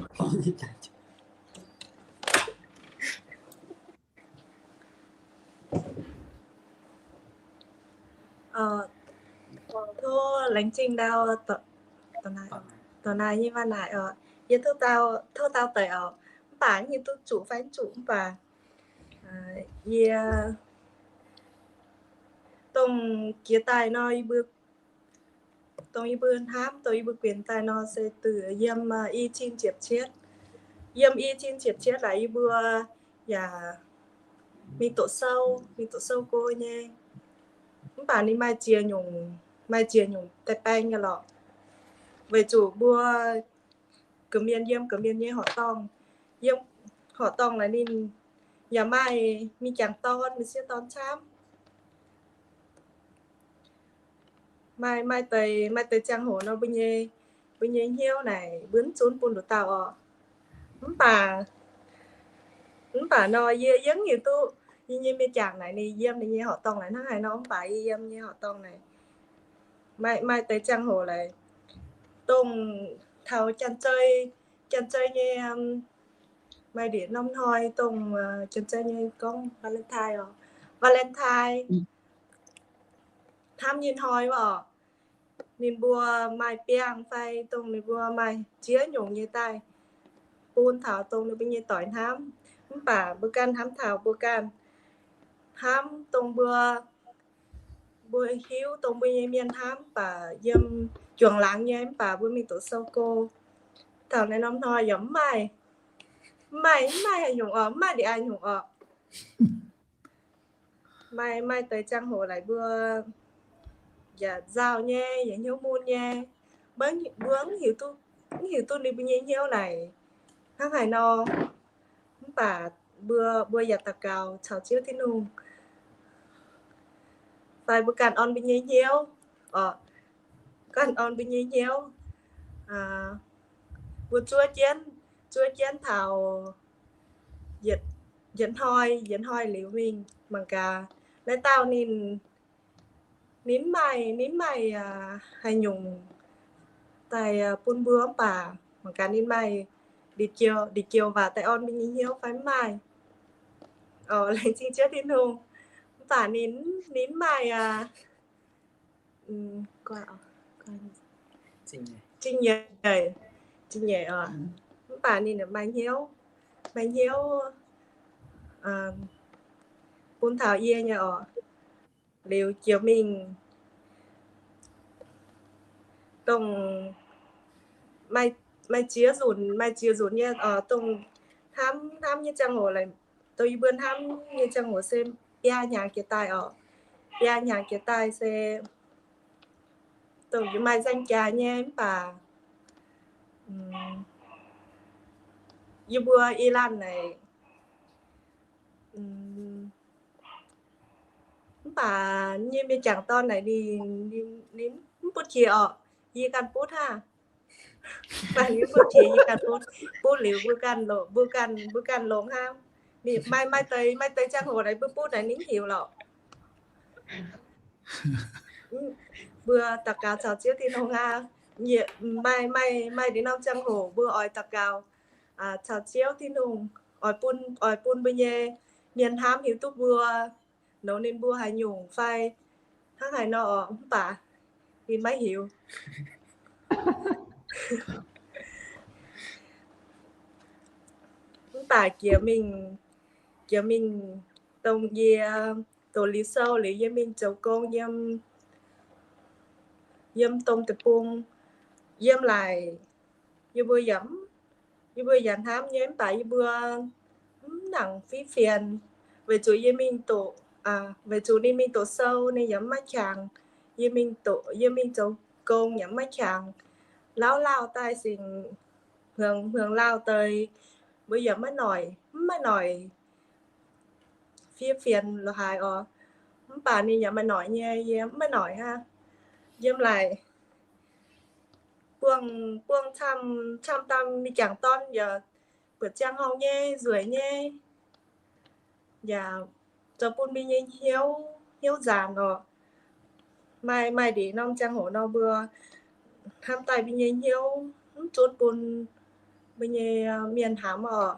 Tov laengz zingh ndau, dorc naaic nyei waac naaic oc. Yie tov dau deix oc, mv baac hiuv duqv zuqc fai mv zuqc mv baac yie dongh jiex daaih nor, yie mbuo, dongh yie mbuo hnamv, dongh yie mbuo guenx daaih nor se duqv yiem i cin ziepc cietv. Yiem i cin ziepc cietv laaix yie mbuo yaac mingh doqc sou, mingh doqc sou go nyei. Mv baac ninh maaih ziex nyungc, maaih ziex nyungc daaih baeng nyei lorqc. Weic zuqc mbuo gorqv-mienh yiem gorqv-mienh nyei horqc dorngh, yiem horqc dorngh laaix ninh yaac maaih mingh jangx dorn, mingh siev dorn camv. Maaih, maaih deix, maaih deix ziangh hoc nor mbuo nyei, mbuo nyei hnyouv naaic mbuo mv zunv bun nduqc dauh oc. Mv baac, mv baac nor yie, yie mv hiuv duqv yie nyei mienh jangc naaic ninh yiem ninh nyei horqc dorngh naaic hnangv haaix nor, mv baac yie yiem nyei horqc dorngh naaic maaih, maaih deix ziangh hoc laaix dongh taux janx-zei, janx-zei nyei, maaih ndiev norm hnoi dongh janx-zei nyei gorngv Valentine oc, Valentine hnamv nyei hnoi wuov oc. Ninh mbuo maaih biangh fai dongh ninh mbuo maaih ziex nyungc nyei daaih bun taux dongh ninh mbuo nyei doic hnamv. Mv baac mbuo ganh hnamv taux mbuo ganh, hnamv dongh mbuo, mbuo hiuv dongh mbuo nyei mienh hnamv, mv baac yiem juangc laangz nyei, mv baac mbuo mingh doqc sou go. Taux naaiv norm hnoi yaac mv maaih, mv maaih, mv maaih haaix nyungc oc, mv maaih ndie-aa nyungc oc. Maaih, maaih deix ziangh hoc laaix mbuo yaac nzauh nyei, yaac hnyouv mun nyei. Mbuo, mbuo mv hiuv duqv, mv hiuv duqv ninh mbuo nyei hnyouv naaic hnangv haaix nor. Mv baac mbuo, mbuo yaac daux gaux caux Ziouv Tin-Hungh, fai mbuo ganh orn mbuo nyei hnyouv oc, ganh orn mbuo nyei hnyouv, mbuo zuov jienv, zuov jienv taux yietc hnoi, yietc hnoi liuz mingh mangc gaax. Naaiv dauh ninh, ninh mv maaih, ninh mv maaih haaix nyungc daaih bun mbuo, mv baac mangc gaax ninh maaih ndin-jouh waac daaih orn mbuo nyei hnyouv fai mv maaih. Laengz zingh Ziouv Tin-Hungh. Mv baac ninh, ninh mv maaih zingh nyeic, zingh nyeic oc. Mv baac ninh maaih hnyouv, maaih hnyouv bun taux yie nyei oc. Liuz jiex mingh dongh maaih ziex nzunc, maaih ziex nzunc nyei oc, dongh hnamv, hnamv nyei ziangh hoc, dongh yie mbuo hnamv nyei ziangh hoc se biaa hnyangx jiex daaih oc. Biaa hnyangx jiex daaih se dongh yie maaih nzaeng jaax nyei mv baac yie mbuo i laanh naaic, mv baac nyei mienh jangc dorn naaic ninh, ninh mv butv qiex oc, yie ganh butv hnangv. Mv baac ninh mv butv qiex, yie ganh butv. Butv liuz mbuo ganh longx, mbuo ganh, mbuo ganh longx hnangv. Maaih, maaih deix, maaih deix ziangh hoc naaic mbuo butv naaic ninh mv hiuc lorqc. Mbuo daux gaux caux Ziouv Tin-Hungh aqv. Maaih, maaih, maaih deix norm ziangh hoc mbuo oix daux gaux caux Ziouv Tin-Hungh, oix bun, oix bun mbuo nyei mienh hnamv hiuv duqv mbuo nor ninh mbuo haaix nyungc fai hnangv haaix nor oc, mv baac ninh maiv hiuc. Mv baac jiex mingh, jiex mingh dongh yie doqc Liuh Sou liuz yie mingh zoux gong yiem, yiem domh deic-bung, yiem laaix yie mbuo yaac, yie mbuo yaac hnamv nyei mv baac yie mbuo mv nangc fiev fienx, weic zuqc yie mingh doqc, weic zuqc ninh mingh doqc sou ninh yaac mv maaih qangx. Yie mingh doqc, yie mingh zoux gong yaac mv maaih qangx. Lauv lauh daaih singx hmuangx, hmuangx lauh deix, mbuo yaac maiv noic, mv maaih noic fiev fienx lorqc haaix oc. Mv baac ninh yaac maaih noic nyei, yie mv maaih noic aqv. Yiem laaix buangh, buangh camv, camv dangh mingh jangc dorn yaac buatc ziangh hoc nyei, nzueic nyei, yaac zoux bun mbuo nyei hnyouv, hnyouv nzaanc oc. Maaih, maaih ndeic norm ziangh hoc nor mbuo hnamv daaih mbuo nyei hnyouv mv zunv bun mbuo nyei mienh hnamv oc.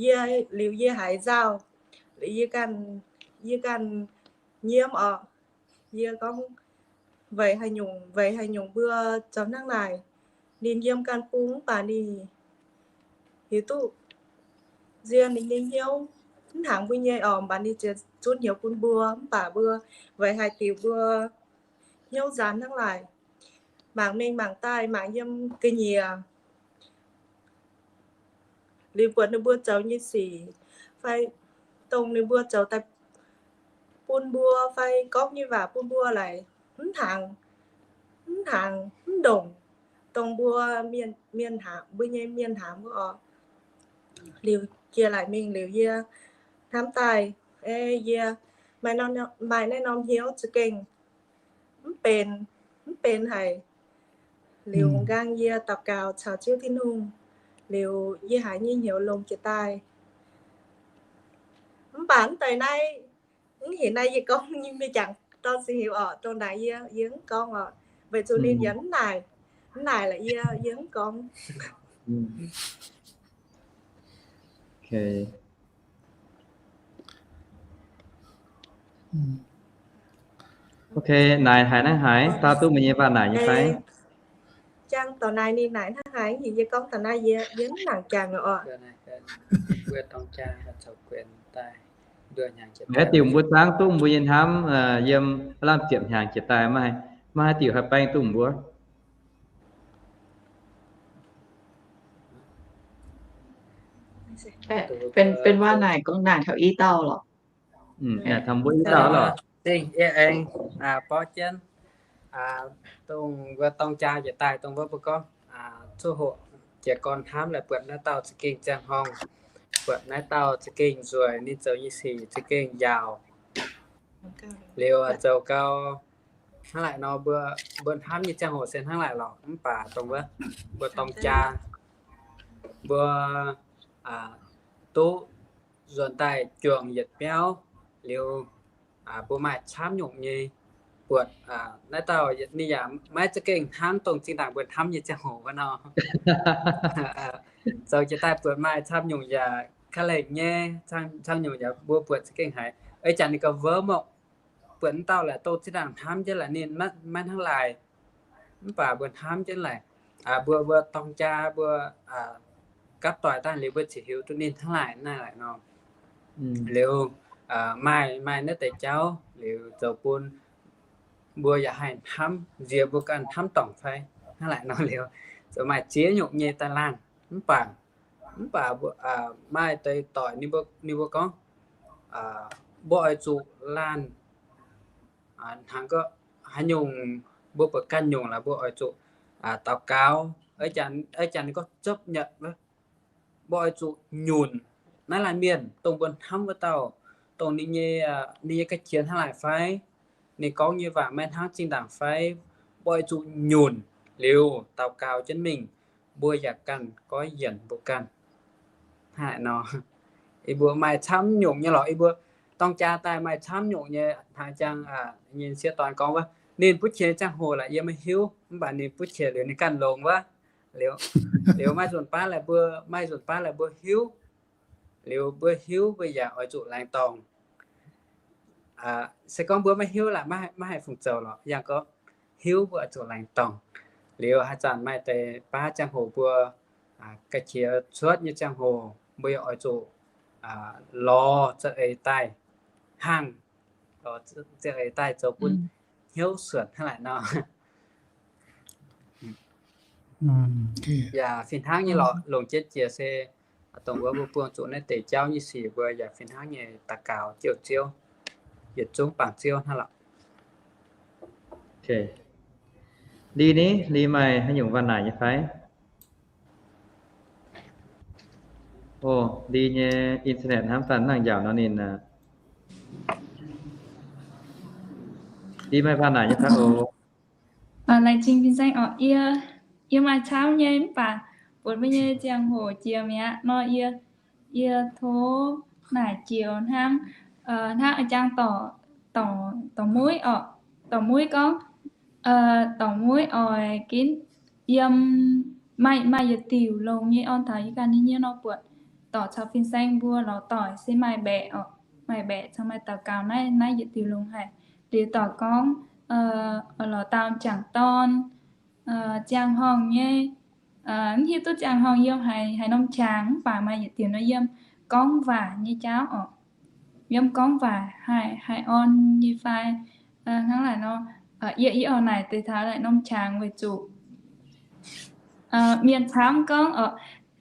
Yie, liuz yie haiz nzauh, liuz yie ganh, yie ganh nyiemv oc. Yie gorngv, weic haaix nyungc, weic haaix nyungc mbuo zoux hnangv naaic. Ninh yiem ganh bung mv baac ninh hiuv duqv nziex ninh nyei hnyouv, mv hnangv mbuo nyei oc, mv baac ninh ziouc zunv hnyouv bun mbuo. Mv baac mbuo weic haaix diuc mbuo hnyouv nzaanx hnangv naaic, mangc mingh mangc daaih, mangc yiem ga'nyiec, liuz buatc ninh mbuo zoux nyei sic fai dongh ninh mbuo zoux daaih bun mbuo fai gorngv nyei waac bun mbuo laaix mv hnangx, mv hnangx, mv ndongc dongh mbuo mienh, mienh hnamv, mbuo nyei mienh hnamv wuov oc. Liuz jiex laaix mingh liuz yie hnamv daaih, yie maaih naaiv norm hnyouv za'gengh mv benx, mv benx haic. Liuz nqaang yie daux gaux caux Ziouv Tin-Hungh, liuz yie haiz nyei hnyouv longx jiex daaih. Mv baac mv deix naaiv, mv hinc naaiv yie gorngv nyei mienh jangc dorn zingh hiuv oc, dongh naaic yie, yie mv gorngv oc, weic zuqc ninh yaac mv naaic, mv naaic laaix yie, yie mv gorngv. Ok, naaic haiz hnangv haaix, dau duqv meih nyei waac naaic nyei fai? Jangx dorh naaic ninh naaic hnangv haaix, yie gorngv taux naaiv yie, yie mv nangc jangx oc. Haaix diuc mbuo zaangv duqv mbuo nyei hnamv yiem lamh ziepc hnyangx jiex daaih, maiv, maiv haaix diuc haih baeng duqv mbuo. Benx, benx waac naaic gorngv naaic taux i dauh lorqc. Taux mbuo i dauh lorqc. Zingh yie aengx borv jienv dongh wuov dorng jaa jiex daaih dongh wuov mbuo gorngv coqv hoqc jiez gorn hnamv laaix buatc naaiv dauh za'gengh ziangh horngh, buatc naaiv dauh za'gengh nzueic, ninh zoux nyei sic za'gengh njaaux. Liuz zoux gau hnangv laaic nor, mbuo, mbuo hnamv nyei ziangh hoc se hnangv laaic lorqc. Mv baac dongh wuov mbuo dorng jaa, mbuo duqv nzuonx daaih juangc yietc biauv liuz, mbuo maaih camv nyungc nyei buatc naaiv dauh ninh yaac maiv za'gengh hnangv dongh zinh ndaangc mbuo hnamv nyei ziangh hoc wuov nor. Zoux jiez daaih buatc maaih camv nyungc yaac kaiv lengc nyei, camv nyungc yaac mbuo buatc za'gengh haiz, ih zanc ninh gauh wuov mouc, buatc naaiv dauh laaix dongh zinh ndaangc hnamv jienv laaix ninh maiv hnangv laaic. Mv baac mbuo hnamv jienv laaix, mbuo, mbuo dorng jaa, mbuo gapv doic daaih liuz mbuo ziouc hiuv duqv ninh hnangv laaic naaiv laaic nor. Liuz maaih, maaih naaiv deix jauv liuz zoux bun mbuo yaac haih hnamv nziex mbuo ganh hnamv dorngc fai hnangv laaic nor liuz, zoux maaih ziex nyungc nyei daaih laanh. Mv baac, mv baac maaih deix doic ninh mbuo gorngv, mbuo oix zuqc laanh hnangv gorngv haaix nyungc, mbuo buatc ganh nyungc laaix mbuo oix zuqc daux gaux, ih zanc ninh gorngv chấp nhận, mbuo oix zuqc nyunc naaiv laanh mienh dongh mbuo hnamv wuov dauh, dongh ninh nyei, ninh nyei ga'qiex hnangv laaic fai, ninh gorngv nyei waac maiv hnangv zinh ndaangc fai, mbuo oix zuqc nyunc liuz daux gaux jienv mingh, mbuo yaac ganh goiv yienc mbuo ganh. Hnangv naaic nor, yie mbuo maaih camv nyungc nyei lorqc. Yie mbuo dorng jaa daaih maaih camv nyungc nyei. Hnangv jang nyei sieqv dorn gorngv wuov, ninh butv qiex ziangh hoc laaix yie maiv hiuv, mv baac ninh butv qiex liuz ninh ganh longx wuov. Liuz, liuz maaih nzunc baav laaix mbuo, maaih nzunc baav laaix mbuo hiuv, liuz mbuo hiuv mbuo yaac oix zuqc laengz dorngc. Se gorngv mbuo maiv hiuv laaix maiv haih fungc zoux lorqc. Yangh gorngv hiuv mbuo oix zuqc laengz dorngc. Liuz haaix zanc maaih deix baav ziangh hoc mbuo ga'qiex cuotv nyei ziangh hoc mbuo yaac oix zuqc lorz za'eix daaih hnangv, lorz za'eix daaih zoux bun hnyouv suonc hnangv naaic nor. Yaac fih hnangv nyei lorqc, longc jienv jiex se dongh wuov mbuo buangh zuqc naaiv deix jauv nyei sic mbuo yaac fih hnangv nyei daux gaux jouh Ziouv, yietc zungv bangc Ziouv hnangv lorqc. Li ni, Li maaih haaix nyungc waac naaic nyei fai? O, Li nyei internet hnamv daaih mv nangc njaaux nor ninh, Li maaih waac naaic nyei fai oc? Laengz zingh fin-saeng oc. Yie, yie maaih camv nyei mv baac buatc mbuo nyei ziangh hoc jiex mi'aqv nor, yie, yie tov naaic joux hnangv, hnangv a'jang dorc, dorc mueiv oc. Dorc mueiv gorngv, dorc mueiv oix ginv yiem, maaih, maaih yietc diuc longx nyei orn taux yie ganh nyei nor buatc dorc caux fin-saeng mbuo lorz doic se maaih mbaeqc oc. Maaih mbaeqc caux maaih daux gaux naaiv, naaiv yietc diuc longx haic. Liuz dorc gorngv, lorz dauh m'jangc dorn, ziangh horngh nyei, mv hiuv duqv ziangh horngh yiem haaix, haaix norm qangx mv baac maaih yietc diuc nor yiem gorngv waac nyei jauv oc. Yiem gorngv waac haih, haih orn nyei fai hnangv naaic nor. Yie, yie oix naaic deix taux naaic norm qangx weic zuqc mienh camv gorngv oc,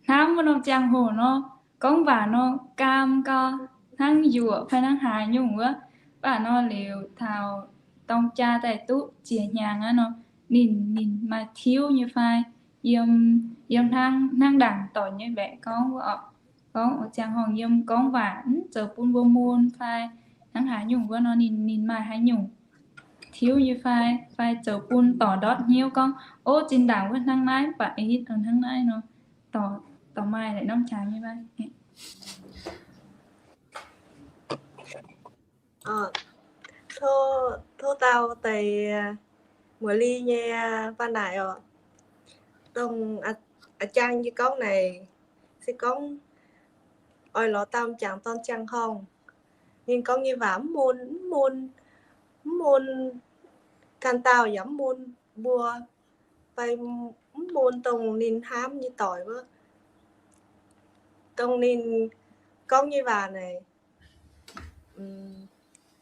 hnamv wuov norm ziangh hoc nor, gorngv waac nor gaam gau, hnangv yuoqc fai hnangv haaix nyungc wuov. Mv baac nor liuz taux dorng jaa daaih duqv ziec hnyangx aqv nor, ninh, ninh maaih tiuv nyei fai, yiem, yiem hnangv, hnangv ndaangc dorc nyei mbaeqc gorngv wuov oc. Gorngv oix ziangh horngh yiem gorngv waac mv zoux bun mbuo mun fai hnangv haaix nyungc wuov nor, ninh, ninh maaih haaix nyungc tiuv nyei fai, fai zoux bun dorc ndortv hnyouv gorngv, o, zinh ndaangc wuov hnangv naaiv mv baac eix hitv hnangv naaiv nor, dorc, dorc maaih naaic norm qangx nyei fai. Tov, tov dau deix muoz-li nyei waac naaic oc. Dongh a'jang nyei gorngv naaic se gorngv oix lorz dauh m'jangc dorn ziangh horngh. Ninh gorngv nyei waac mv mun, mv mun, mv mun ganh dauh yaac mv mun mbuo, fai mv mun dongh ninh hnamv nyei doic wuov. Dongh ninh gorngv nyei waac naaic,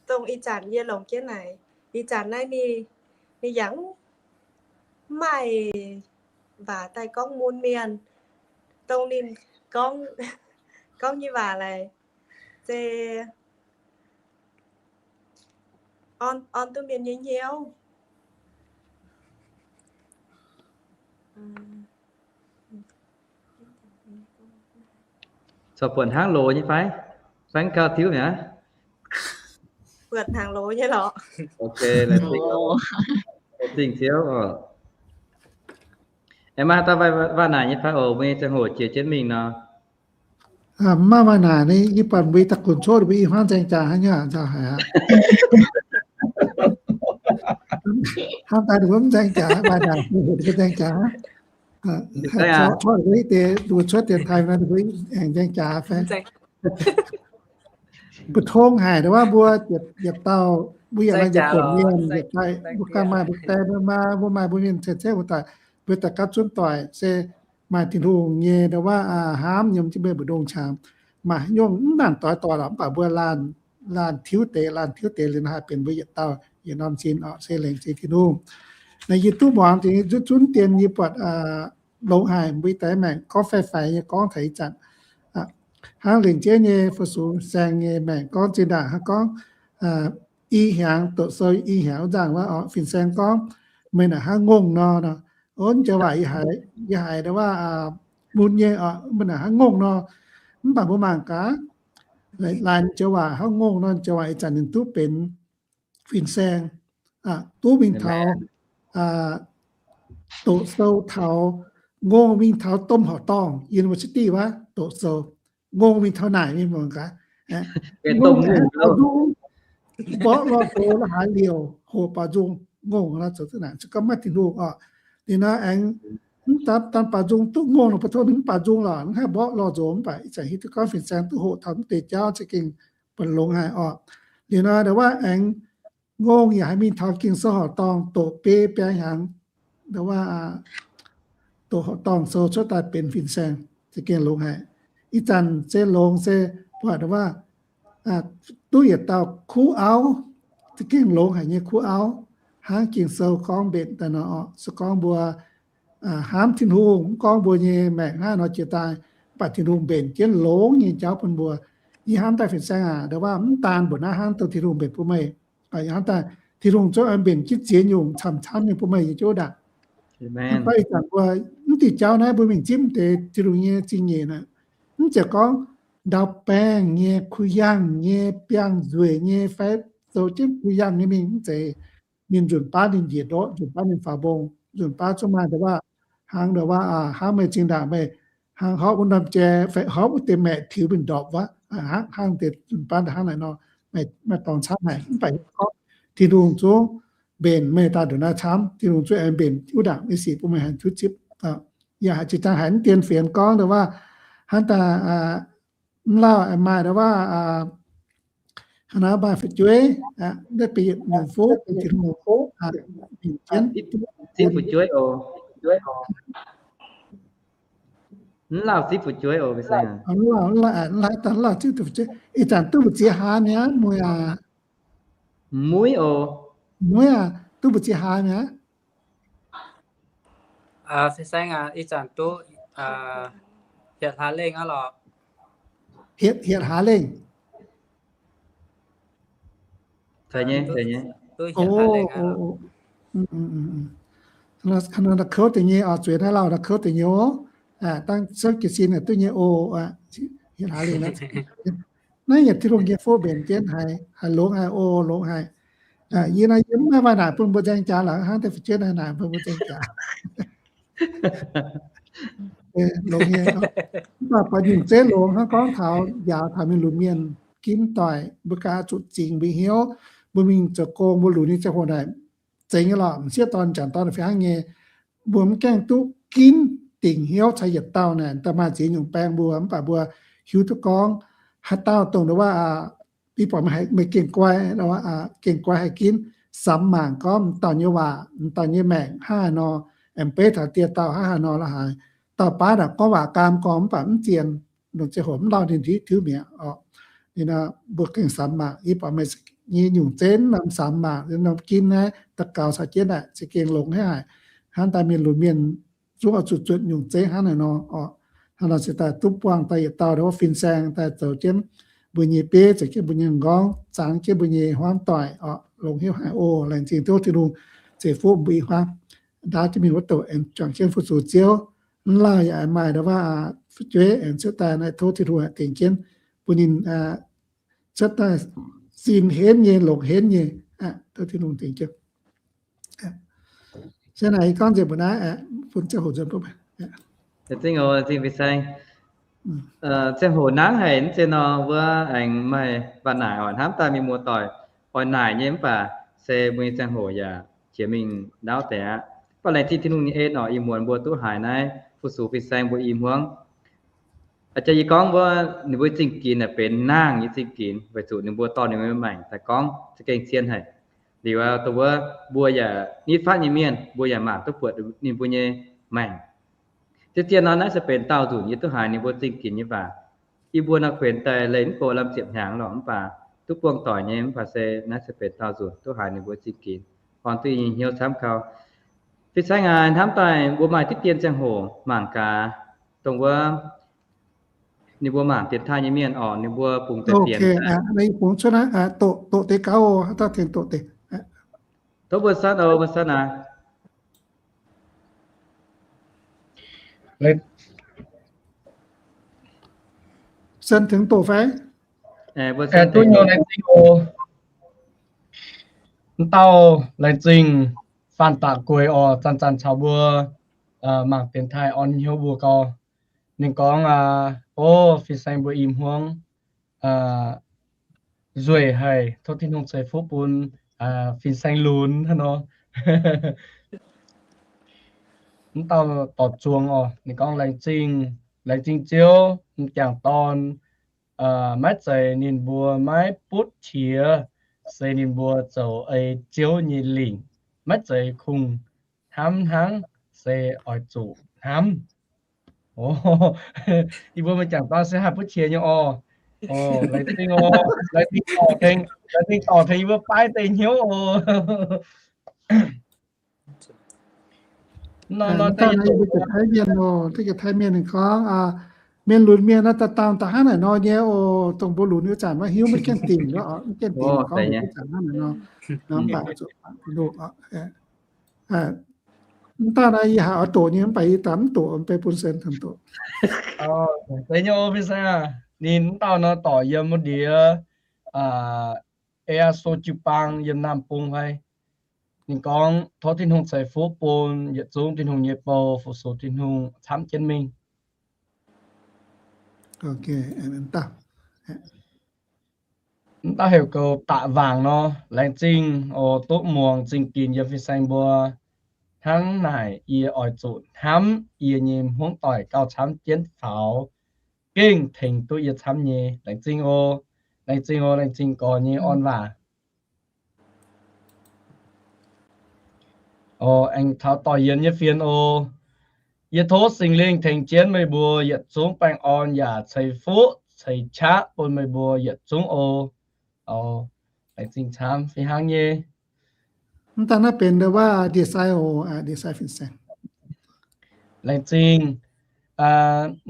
dongh ih zanc yie longc jienv naaic, ih zanc naaiv ninh, ninh yaac mv maaih waac daaih gorngv mun mienh. Dongh ninh gorngv, gorngv nyei waac laaix se orn, orn duqv mienh nyei hnyouv. Corc buatc hnangv loz nyei fai? Fai gauh tiuv mi'aqv? Buatc hnangv loz nyei lorqc. Ok, laengz zingh, laengz zingh Ziouv oc. Aengx maaih dauh waac-naaic nyei fai oc? Mbuo nyei ziangh hoc jiex jienv mingh nor. Mv maaih waac-naaic ni, yie buatc mbuo da'gunc cuotv mbuo i hmuangv nzaeng jaax hnangv nyei nzauh haic aqv. Hnamv daaih ninh mbuo mv nzaeng jaax, waac-naaic ninh mbuo nzaeng jaax. Cuotv deix, ninh mbuo cuotv deix Taiv nor ninh mbuo aengx nzaeng jaax fai. Bu tong haic ndau wuov mbuo yietc dauh, mbuo yietc laanh yietc buonc mienh, yietc daaih, mbuo ganh maaih mbuo die mbuo maa, mbuo maaih mbuo mienh ceix-ceqv mbuo daaih, mbuo daaih gapv zunv doic se maaih Tin-Hungh nyei ndau wuov hnamv nyei, mv baac mbu'ndongx qangx maaih haaix nyungc mv nangc doix doic lorqc, mv baac mbuo laanh, laanh tiuv deix, laanh tiuv deix liuz nor haih benx mbuo yietc dauh yietc norm sin oc. Se laengz zingh Tin-Hungh. Naaiv yie duqv muangx deix zunv zunv dien yie buatc longx haic, mbuo deix maengc gorngv faix-faix nyei gorngv taux ih zanc. Hnangv lengc jeiv nyei fu-sux saeng nyei maengc gorngv zinh ndaangc hnangv gorngv i hnyangx doqc sou i hnyangx wuov nzangc wuov oc, fin-saeng gorngv, meih naaic hnangv ngongh nor. Ov, joux waac yie haiz, yie haiz ndau wuov mun nyei oc, meih naaic hnangv ngongh nor. Mv baac mbuo mangc gaax, laaix joux waac hnangv ngongh nor, joux waac ih zanc ninh duqv benx fin-saeng, duqv mingh taux, doqc sou taux, ngongh mingh taux domh horqc dorngh, university wuov doqc sou, ngongh mingh taux naaic mingh mangc gaax, mborqv lorh zoux la'haaix liouc hoqc baaux nzung, ngongh nor zoux duqv naaic, se gorngv maiv Tin-Hungh oc. Liuz nor aengx mv daan baaux nzung duqv ngongh nor, ba'tov ninh mv baaux nzung lorqc, mv haih mborqv lorh nzox. Mv baac ih zanc hiuv duqv gorngv fin-saeng duqv hoqc taux mv deix jauv za'gengh bun longx haic oc. Liuz nor ndau wuov aengx ngongh yaac haih mingh taux Ging-Sou horqc dorngh doqc biei biaa hnyangx, ndau wuov doqc horqc dorngh sou cuotv daaih benx fin-saeng, za'gengh longx haic. Ih zanc se longx se buatc ndau wuov duqv yietc dauh kuv auv, za'gengh longx haic nyei kuv auv, hnangv Ging-Sou gorngv mbenc daaih nor oc. Se gorngv mbuo hnamv Tin-Hungh, mv gorngv mbuo nyei maengc hnangv haaix nor jiex daaih, mv baac Tin-Hungh mbenc jienv longx nyei jauv bun mbuo. Yie hnamv daaih fin-saeng aac, ndau wuov mv daan mbuoqc naaiv hnangv dongh Tin-Hungh mbenc bun meih. Hnamv daaih Tin-Hungh zungv mbenc jienv ziex nyungc camv-camv nyei bun meih nyei jauv ndaangc. Mv baac ih zanc mbuo mv diuh jauv naaiv mbuo mingh zipv deix Tin-Hungh nyei zingh nyeic naaic, mv zeiz gorngv ndau baengh nyei, kuh yangh nyei, biangh nzueic nyei fai zoux jienv kuh yangh nyei mingh, mv zeiz. Ninh nzunc baav ninh njiec ndortv, nzunc baav ninh faaux mbong, nzunc baav zungv maaih ndau wuov, hnangv ndau wuov hnangv meih zinh ndaangc meih hnangv horpv wuov norm jai fai horpv wuov deix maeqc tiux mingh ndorpc wuov, hnangv deix nzunc baav hnangv naaic nor, maaih dorngx camv haic. Mv baac gorngv Tin-Hungh zungv mbenc meih daaih ndongc naaiv camv, Tin-Hungh zungv aengx mbenc wuov ndaangc nyei sic bun meih haih hiuv zipv. Yaac haih zinh ndaangc haiz mv dien fienx gorngv ndau wuov, hnangv daaih mv lauh maaih ndau wuov, hnangv naaiv maaih fu'jueiv, naaiv benx yietc nyungc fuqv, benx Tin-Hungh mbenc jienv. Zipv fu'jueiv oc. Mv lauh zipv fu'jueiv oc. Mv lauh, mv lauh zipv fu'jueiv. Ih zanc duqv mbu'ziex hlaax mi'aqv, mueiz aac. Mueiz oc. Mueiz aac, duqv mbu'ziex hlaax mi'aqv. Fin-saeng aac, ih zanc duqv hietc hlaax lengh aqv lorqc. Hietc, hietc hlaax lengh. Kouv deix nyei oc, zueiz naaiv lauh kouv deix nyei oc. Dangh cuotv jiez sin duqv nyei oc. Hietc hlaax lengh. Naaiv yietc Tin-Hungh nyei fuqv mbenc jienv haiz, haiz longx haic oc, longx haic. Yie naaiv yie mv maaih waac-naaic bun mbuo nzaeng jaax lorqc, hnangv deix fu'jueiv naaic naaic bun mbuo nzaeng jaax. Longx nyei. Mv baac buatc nyungc zeiv longx hnangv gorngv taux njaaux taux mienh lunx mienh ginv doic, mbuo ganh zuqc zingx mbuo hnyouv, mbuo mingh zoux gong mbuo lunx nyei ziangh hoc naaic, zengx nyei lorqc, m'sieqv dorn m'jangc dorn fih hnangv nyei. Mbuo mv gaengh duqv ginv dingc hnyouv caux yietc dauh naaic, da'maaih ziex nyungc baeng mbuo, mv baac mbuo hiuv duqv gorngv haaix dauh dongh ndau wuov, ih buatc meih gengh guai, gengh guai haih ginv samx mangc gorngv m'dauh nyei waac, m'dauh nyei maengc hnangv haaix nor, aengx beiv taux dieh dauh hnangv haaix nor la'haaix. Dauh baav naaic gorngv waac gaam gorngv mv baac mv zien, longc ziangh hoc mv lauh ninh hiuv tiuv mi'aqv oc. Ninh mbuo gengh samx mangc, ih buatc meih nyei nyungc zeiv norm samx mangc, norm ginv naaiv daux gaux caux jienv naaic za'gengh longx haic. Hnangv daaih mienh lunx mienh zungv oix zuqc zuotc nyungc zeiv hnangv naaic nor oc. Hnangv nor se daaih duqv buangh daaih yietc dauh ndau wuov fin-saeng daaih zoux jienv mbuo nyei bieiv, zoux jienv mbuo nyei m'nqorngv, zangx jienv mbuo nyei hmuangv doic oc. Longx hnyouv haic oc. Laengz zingh tov Tin-Hungh ceix fuqv mbuo i hmuangv ndaauv jienv mingh wuov douc aengx juangc jienv fu-sux Ziouv. mv lauh yaac maaih ndau waac fu'jueiv aengx cuotv daaih naaiv, tov Tin-Hungh dengx jienv bun ninh cuotv daaih sin henv nyei, longx henv nyei. Tov Tin-Hungh dengx jienv. Se naaic yie gorngv nzengc mbuo naaiv, bun ziangh hoc nzuonx bun meih. Zingh oc, zingh fin-saeng. Ziangh hoc nangv haic, mv zeiz nor wuov aengx maaih baac naaic oix hnamv daaih mienh muoz-doic oix naaic nyei, mv baac se mbuo nyei ziangh hoc yaac jiex mingh ndauv deix aqv. Mv baac laengz zingh Tin-Hungh nyei en oc, ih muonz mbuo duqv haiz naaiv fu-sux fin-saeng mbuo i hmuangv. A'jang yie gorngv wuov ninh mbuo zingh ginx naaic benx nangh nyei zingh ginx, weic zuqc ninh mbuo dorh ninh mbuo maengc daaih gorngv za'gengh cien haic. Liuz dongh wuov mbuo yaac nitv fatv nyei mienh, mbuo yaac mangc duqv buatc ninh mbuo nyei maengc. Zien-zien nor naaiv se benx daauh nzunc yie duqv haiz ninh mbuo zingh ginx nyei waac. Yie mbuo nor kuenx daaih leih mv go lamh ziepc hnyangx lorqc, mv baac duqv buangh doic nyei, mv baac se naaiv se benx daauh nzunc duqv haiz ninh mbuo zingh ginx, orn duqv yie nyei hnyouv camv gau. Fin-saeng aac, hnamv daaih mbuo maaih diqv dien ziangh hoc mangc gaax, dongh wuov ninh mbuo mangc dienx taaih nyei mienh oc, ninh mbuo bungx deix dienx. Doqc, doqc deix gauv, haaix dauh tengx doqc deix. Tov mbuo san oc, mbuo san aac. Sen tengx doqc fai? Duqv nyei, laengz zingh oc. Mv dauh laengz zingh Faanh Daqc Gueix oc, zanc-zanc caux mbuo mangc dienx taaih orn hnyouv mbuo gau. Ninh gorngv, O, fin-saeng mbuo i hmuangv nzueic haic, tov Tin-Hungh ceix fuqv bun fin-saeng lunx hnangv nor. Mv dauh dorc zuangx oc, ninh gorngv, Laengz zingh, laengz zingh Ziouv, m'jangc dorn maiv zeiz ninh mbuo maiv butv qiex, se ninh mbuo zoux ei Ziouv nyei lingc, maiv zeiz kungx hnamv hnangv, se oix zuqc hnamv. Yie mbuo m'jangc dorn se haih butv qiex nyei oc. Laengz zingh oc, laengz zingh dorc tengx yie mbuo paaiv deix hnyouv oc. Mv daaih naaiv yie mbuo Taiv Mienh oc, Taiv Mienh ninh gorngv, mienh lunx mienh naaiv daaih dauh daaih hnangv naaic nor nyei oc, dongh mbuo lunx nyei zanc maiv hiuv, maiv gaengh dingc, maiv gaengh dingc gorngv mbuo zanc hnangv naaic nor. Mv baac zuqc baac Tin-Hungh oc. Mv daaih naaiv yie haiz oix doqc nyei, mv baac yie daaih mv doqc, mv bei bun sen tengx doqc. Zeiz nyei oc, fin-saeng aac. Ninh mv dauh nor dorc yiem wuov ndiev Ea So Jiu Baang yiem Naamh Bung fai. Ninh gorngv, Tov Tin-Hungh ceix fuqv bun yietc zungv Tin-Hungh nyei bou, fu-sux Tin-Hungh camv jienv mingh. Mv dauh heuc Goux Daqc Waangc nor, Laengz zingh oc, duqv muangx zingh ginx yiem fin-saeng mbuo. Hnangv naaic yie oix zuqc hnamv yie nyei hmuangv doic gauh camv jienv faaux, gengh tengx duqv yie camv nyei. Laengz zingh oc. Laengz zingh oc, laengz zingh gorx nyei orn waac. Oc, aengx taux dorh yienx nyei fienx oc. Yie tov Singx Lingh tengx jienv meih mbuo yietc zungv baengh orn yaac ceix fuqv ceix qaqv bun meih mbuo yietc zungv oc. Oc, laengz zingh camv fih hnangv nyei. Mv daaih naaiv benx ndau waac ndie-sai oc, ndie-sai fin-saeng. Laengz zingh.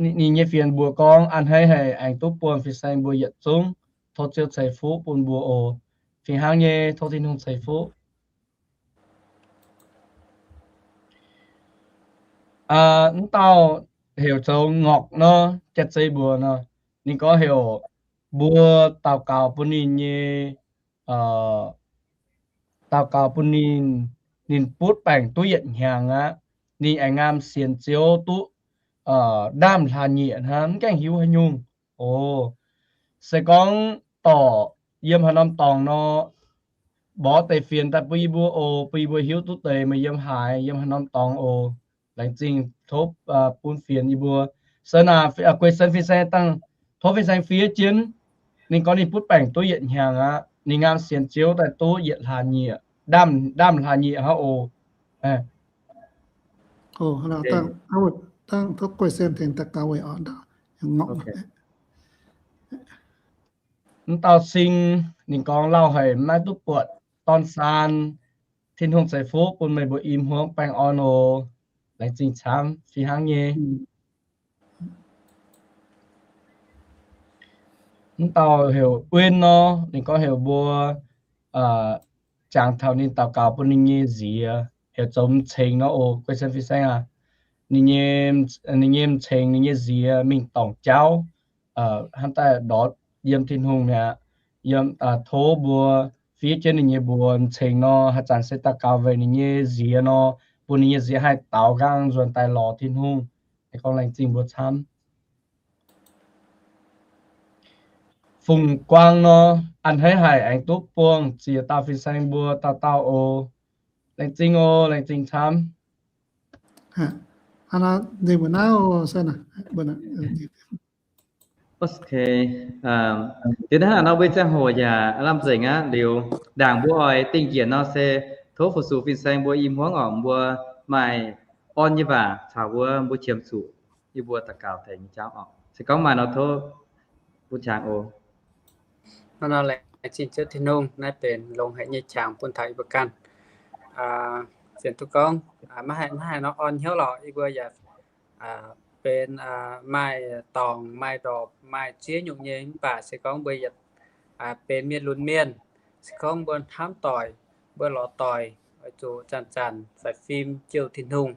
Ninh nyei fienx mbuox gorngv, A'hneiv haic, aengx duqv buangh fin-saeng mbuo yietc zungv. Tov Ziouv ceix fuqv bun mbuo oc. Fih hnangv nyei, tov Tin-Hungh ceix fuqv. Mv dauh heuc zoux Ngorc nor, Jaav-Zei mbuox nor, ninh gorngv heuc mbuo daux gaux bun ninh nyei, daux gaux bun ninh, ninh butv baengc duqv yietc hnyangx aqv. Ninh aengx ngaam sienx Ziouv duqv ndaamv-hlaax nyieqc hnangv, mv gaengh hiuv haaix nyungc. Oc, se gorngv dorc yiem haaix norm dorngx nor, mborqv deix fienx daaih bun yie mbuo oc, bun yie mbuo hiuv duqv deix meih yiem haaix, yiem haaix norm dorngx oc. Laengz zingh tov bun fienx yie mbuo. Sen aac, guei sen fin-saeng dangh, tov fin-saeng fiev jienv. Ninh gorngv ninh butv baengc duqv yietc hnyangx aqv. Ninh ngaam sienx Ziouv daaih duqv yietc hlaax nyieqc, ndaamv-hlaax nyieqc hnangv oc. Mv dauh Sing, ninh gorngv lauh haic, maiv duqv buatc dorn saan. Tin-Hungh ceix fuqv bun meih mbuo i hmuangv baengh orn oc. Laengz zingh camv fih hnangv nyei. Mv dauh heuc Win nor, ninh gorngv heuc mbuo jangx taux ninh daux gaux bun ninh nyei nziex, heuc zoux m'cengx nor oc, guei sen fin-saeng aac. ninh nyei, ninh nyei m'cengx, ninh nyei nziex mingh dorngc jauv, hnangv daaih ndortv yiem Tin-Hungh mi'aqv. Yiem, tov mbuo fiev jienv ninh nyei mbuox m'cengx nor, haaix zanc se daux gaux weic ninh nyei nziex nor, bun ninh nyei nziex haih daaux nqaang nzuonx daaih lorz Tin-Hungh. Aengx gorngv laengz zingh mbuo camv. Fungx Guang nor, a'hneiv haic aengx duqv buangh ziex dauh fin-saeng mbuo dauh dauh oc. Laengz zingh oc, laengz zingh camv. Liuz hnangv naaiv nor mbuo ziangh hoc yaac lamh nzengc aqv. Liuz ndaangc mbuo oix dingh njiec nor se tov fu-sux fin-saeng mbuo i hmuangv oc, mbuo maaih orn nyei waac caux wuov mbuo qiemx zuqc yie mbuo daux gaux tengx nyei jauv oc. Se gorngv maaih nor tov butv qangx oc. Laengz zingh Ziouv Tin-Hungh, naaiv benx longx haic nyei qangx bun taux yie mbuo ganh. Sienx duqv gorngv maiv haih nor orn hnyouv lorqc, yie mbuo yaac benx maaih dorngc maaih ndorpc maaih ziex nyungc nyei, mv baac se gorngv mbuo yietc benx mienh lunx mienh, se gorngv mbuo hnamv doic, mbuo lorz doic, oix zuqc zanc-zanc faix fim jouh Tin-Hungh,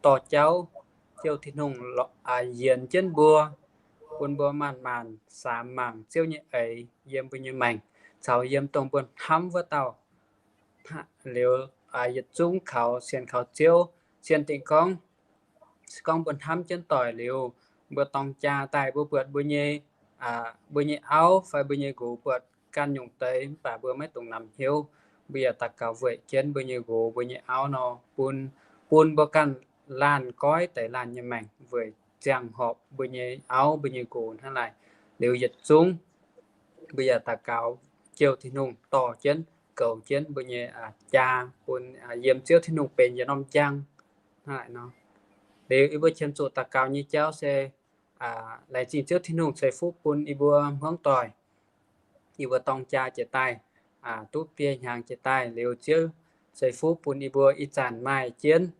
dorh jauv jouh Tin-Hungh yienx jienv mbuo, bun mbuo maanc-maanc samx mangc Ziouv nyei eix yiem mbuo nyei maengc caux yiem dongh mbuo hnamv wuov dauh. Liuz yietc zungv kaux sienx kaux Ziouv, sienx dingc gorngv se gorngv mbuo hnamv jienv doic liuz, mbuo dorng jaa daaih mbuo buatc mbuo nyei, mbuo nyei auv fai mbuo nyei nqox buatc ganh nyungc deix mv baac mbuo maiv dungx namx hnyouv, mbuo yaac daux gaux weic jienv mbuo nyei nqox mbuo nyei auv nor, bun, bun mbuo ganh laanh goiv deix laanh nyei maengc weic ziangh horpc mbuo nyei auv mbuo nyei nqox hnangv naaic. Liuz yietc zungv mbuo yaac daux gaux jouh Tin-Hungh dorh jienv goux jienv mbuo nyei jaa bun yiem Ziouv Tin-Hungh benx yietc norm njang hnangv naaic nor. Liuz yie mbuo qiemx zuqc daux gaux nyei jauv se laengz zingh Ziouv Tin-Hungh ceix fuqv bun yie mbuo hmuangv doic, yie mbuo dorng jaa jiez daaih, duqv biei hnyangx jiez daaih liuz Ziouv ceix fuqv bun yie mbuo ih zanc maaih jienv,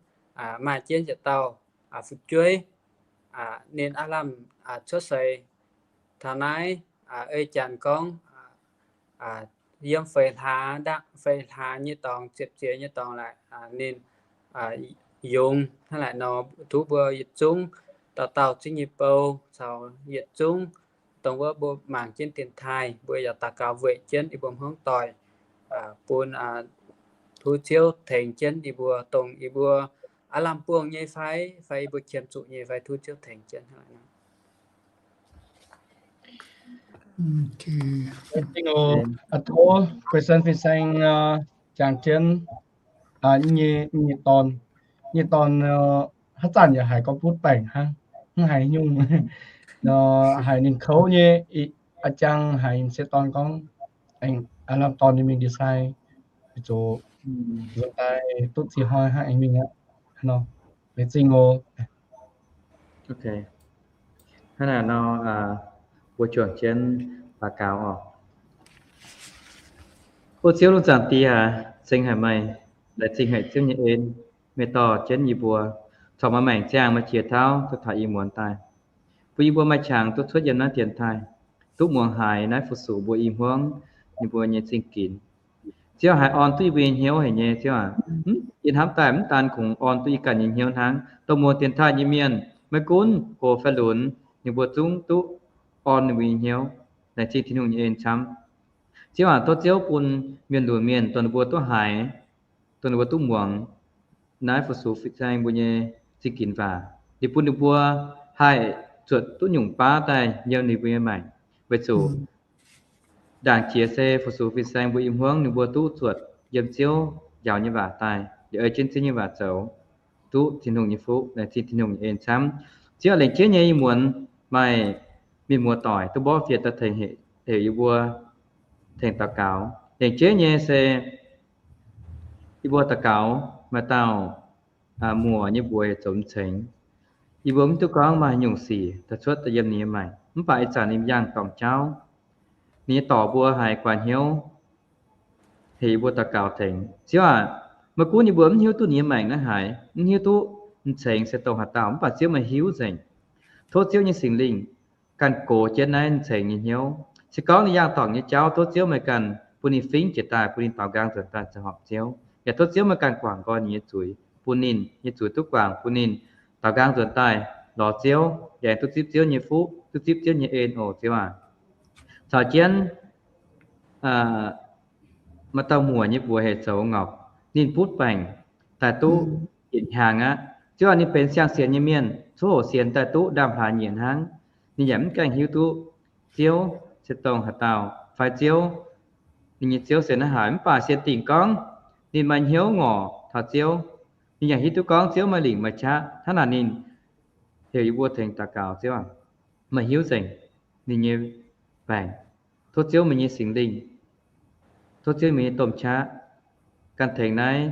maaih jienv yietc dauh fu'jueiv, ninh aav lamh cuotv seix taux naaiv, ei janx gorngv yiem feix hlaax, feix hlaax nyei dorngx, ziepc ziex nyei dorngx laaic, ninh yungz hnangv naaic nor, tov mbuo yietc zungv dauh dauh zingv nyei bou caux yietc zungv dongh wuov mbuo mangc jienv dienx taaih, mbuo yaac daux gaux weic jienv yie mbuo hmuangv doic, bun tov Ziouv tengx jienv yie mbuo, dongh yie mbuo aav lamh buangh nyei fai, fai yie mbuo qiemx zuqc nyei fai, tov Ziouv tengx jienv hnangv naaic nor. Tov Guei Sen fin-saeng jangx jienv nyei dorn, nyei dorn haaix zanc yaac haiz gorngv butv baengc hnangv, mv haiz nyungc, haiz ninh kouv nyei, a'jang haiz m'sieqv dorn gorngv, aengx aav lamh dorn nyei mingh ndie-sai, zoux nzuonx daaih duqv ziex hnoi hnangv aengx mingh aqv. Laengz zingh oc. Hnangv naaic nor, mbuo juangc jienv daux gaux oc. O Ziouv, lungh zaangc Die aac, ceng haic meih, laengz zingh haic Ziouv nyei en, meih dorh jienv yie mbuo corc maaih maengc ziangh maaih qiex tauv duqv taux ih muonz daaih, bun yie mbuo maaih qangx duqv cuotv yiem naaiv dienx taaih, duqv muangx haiz naaiv fu-sux mbuo i hmuangv ninh mbuo nyei zingh ginx. Ziouv haiz orn duqv yie mbuo nyei hnyouv haic nyei, Ziouv aac. Yie hnamv daaih mv daan kungx orn duqv yie ganh nyei hnyouv hnangv, dongh muangx dienx taaih nyei mienh, maiv gunv gox fai lunx, ninh mbuo zungv duqv orn ninh mbuo nyei hnyouv. Laengz zingh Tin-Hungh nyei en camv. Ziouv aac, tov Ziouv bun mienh lunx mienh dongh ninh mbuo duqv haiz, dongh ninh mbuo duqv muangx naaiv fu-sux fin-saeng mbuo nyei zingh ginx waac, liuz bun ninh mbuo haih zuotc duqv nyungc baav daaih yiem ninh mbuo nyei maengc. Weic zuqc ndaangc jiex se fu-sux fin-saeng mbuo i hmuangv ninh mbuo duqv zuotc yiem Ziouv njaaux nyei waac daaih, liuz ei jienv Ziouv nyei waac zoux, duqv Tin-Hungh nyei fuqv, laengz zingh Tin-Hungh nyei en camv. Ziouv aac, lengc jeiv nyei ih muonz maaih mienh muoz doic duqv mborqv fienx daaih tengx heuc yie mbuo tengx daux gaux. Lengc jeiv nyei se yie mbuo daux gaux maaih dauh muoc nyei mbuox zoux m'cengx. Yie mbuo mv duqv gorngv maaih haaix nyungc sic daaih cuotv daaih yiem ninh nyei maengc, mv baac ih zanc ninh yangh dorngc jauv, ninh nyei dorc mbuo haiz guaax hnyouv heuc yie mbuo daux gaux tengx. Ziouv aac, maiv gunv yie mbuo mv hiuv duqv ninh nyei maengc naaiv haaix, mv hiuv duqv m'cengx se dongh haaix dauh, mv baac Ziouv meih hiuv nzengc. Tov Ziouv nyei Singx Lingh ganh gox jienv naaiv m'cengx nyei hnyouv. Se gorngv ninh yangh dorngc nyei jauv, tov Ziouv meih ganh bun ninh fingx jiez daaih, bun ninh daaux nqaang nzuonx daaih ziangh horpc Ziouv. Yaac tov Ziouv meih ganh guangc nqoi ninh nyei zuiz, bun ninh nyei zuiz duqv guangc, bun ninh taux nqaang nzuonx daaih lorz Ziouv, yaac duqv zipv Ziouv nyei fuqv, duqv zipv Ziouv nyei en oc, Ziouv aac. Caux jienv maaih dauh muoc nyei buoz heuc Zoux Ngorc, ninh butv baengc daaih duqv yietc hnyangx aqv. Ziouv aac, ninh benx siang-sienx nyei mienh, coqv hoqc sienx daaih duqv ndaamv-hlaax nyieqc hnangv. Ninh yaac mv gaengh hiuv duqv Ziouv se dongh haaix dauh fai Ziouv, ninh nyei Ziouv se naaiv haaix. Mv baac sienx dingc gorngv ninh maaih hnyouv ngorc taux Ziouv, ninh yaac hiuv duqv gorngv Ziouv maaih lingc maaih qaqv. Hnangv naaic ninh heuc yie mbuo tengx daux gaux, Ziouv aac, meih hiuv nzengc ninh nyei baengc. Tov Ziouv meih nyei Singx Lingh, tov Ziouv meih nyei domh qaqv ganh tengx naaiv,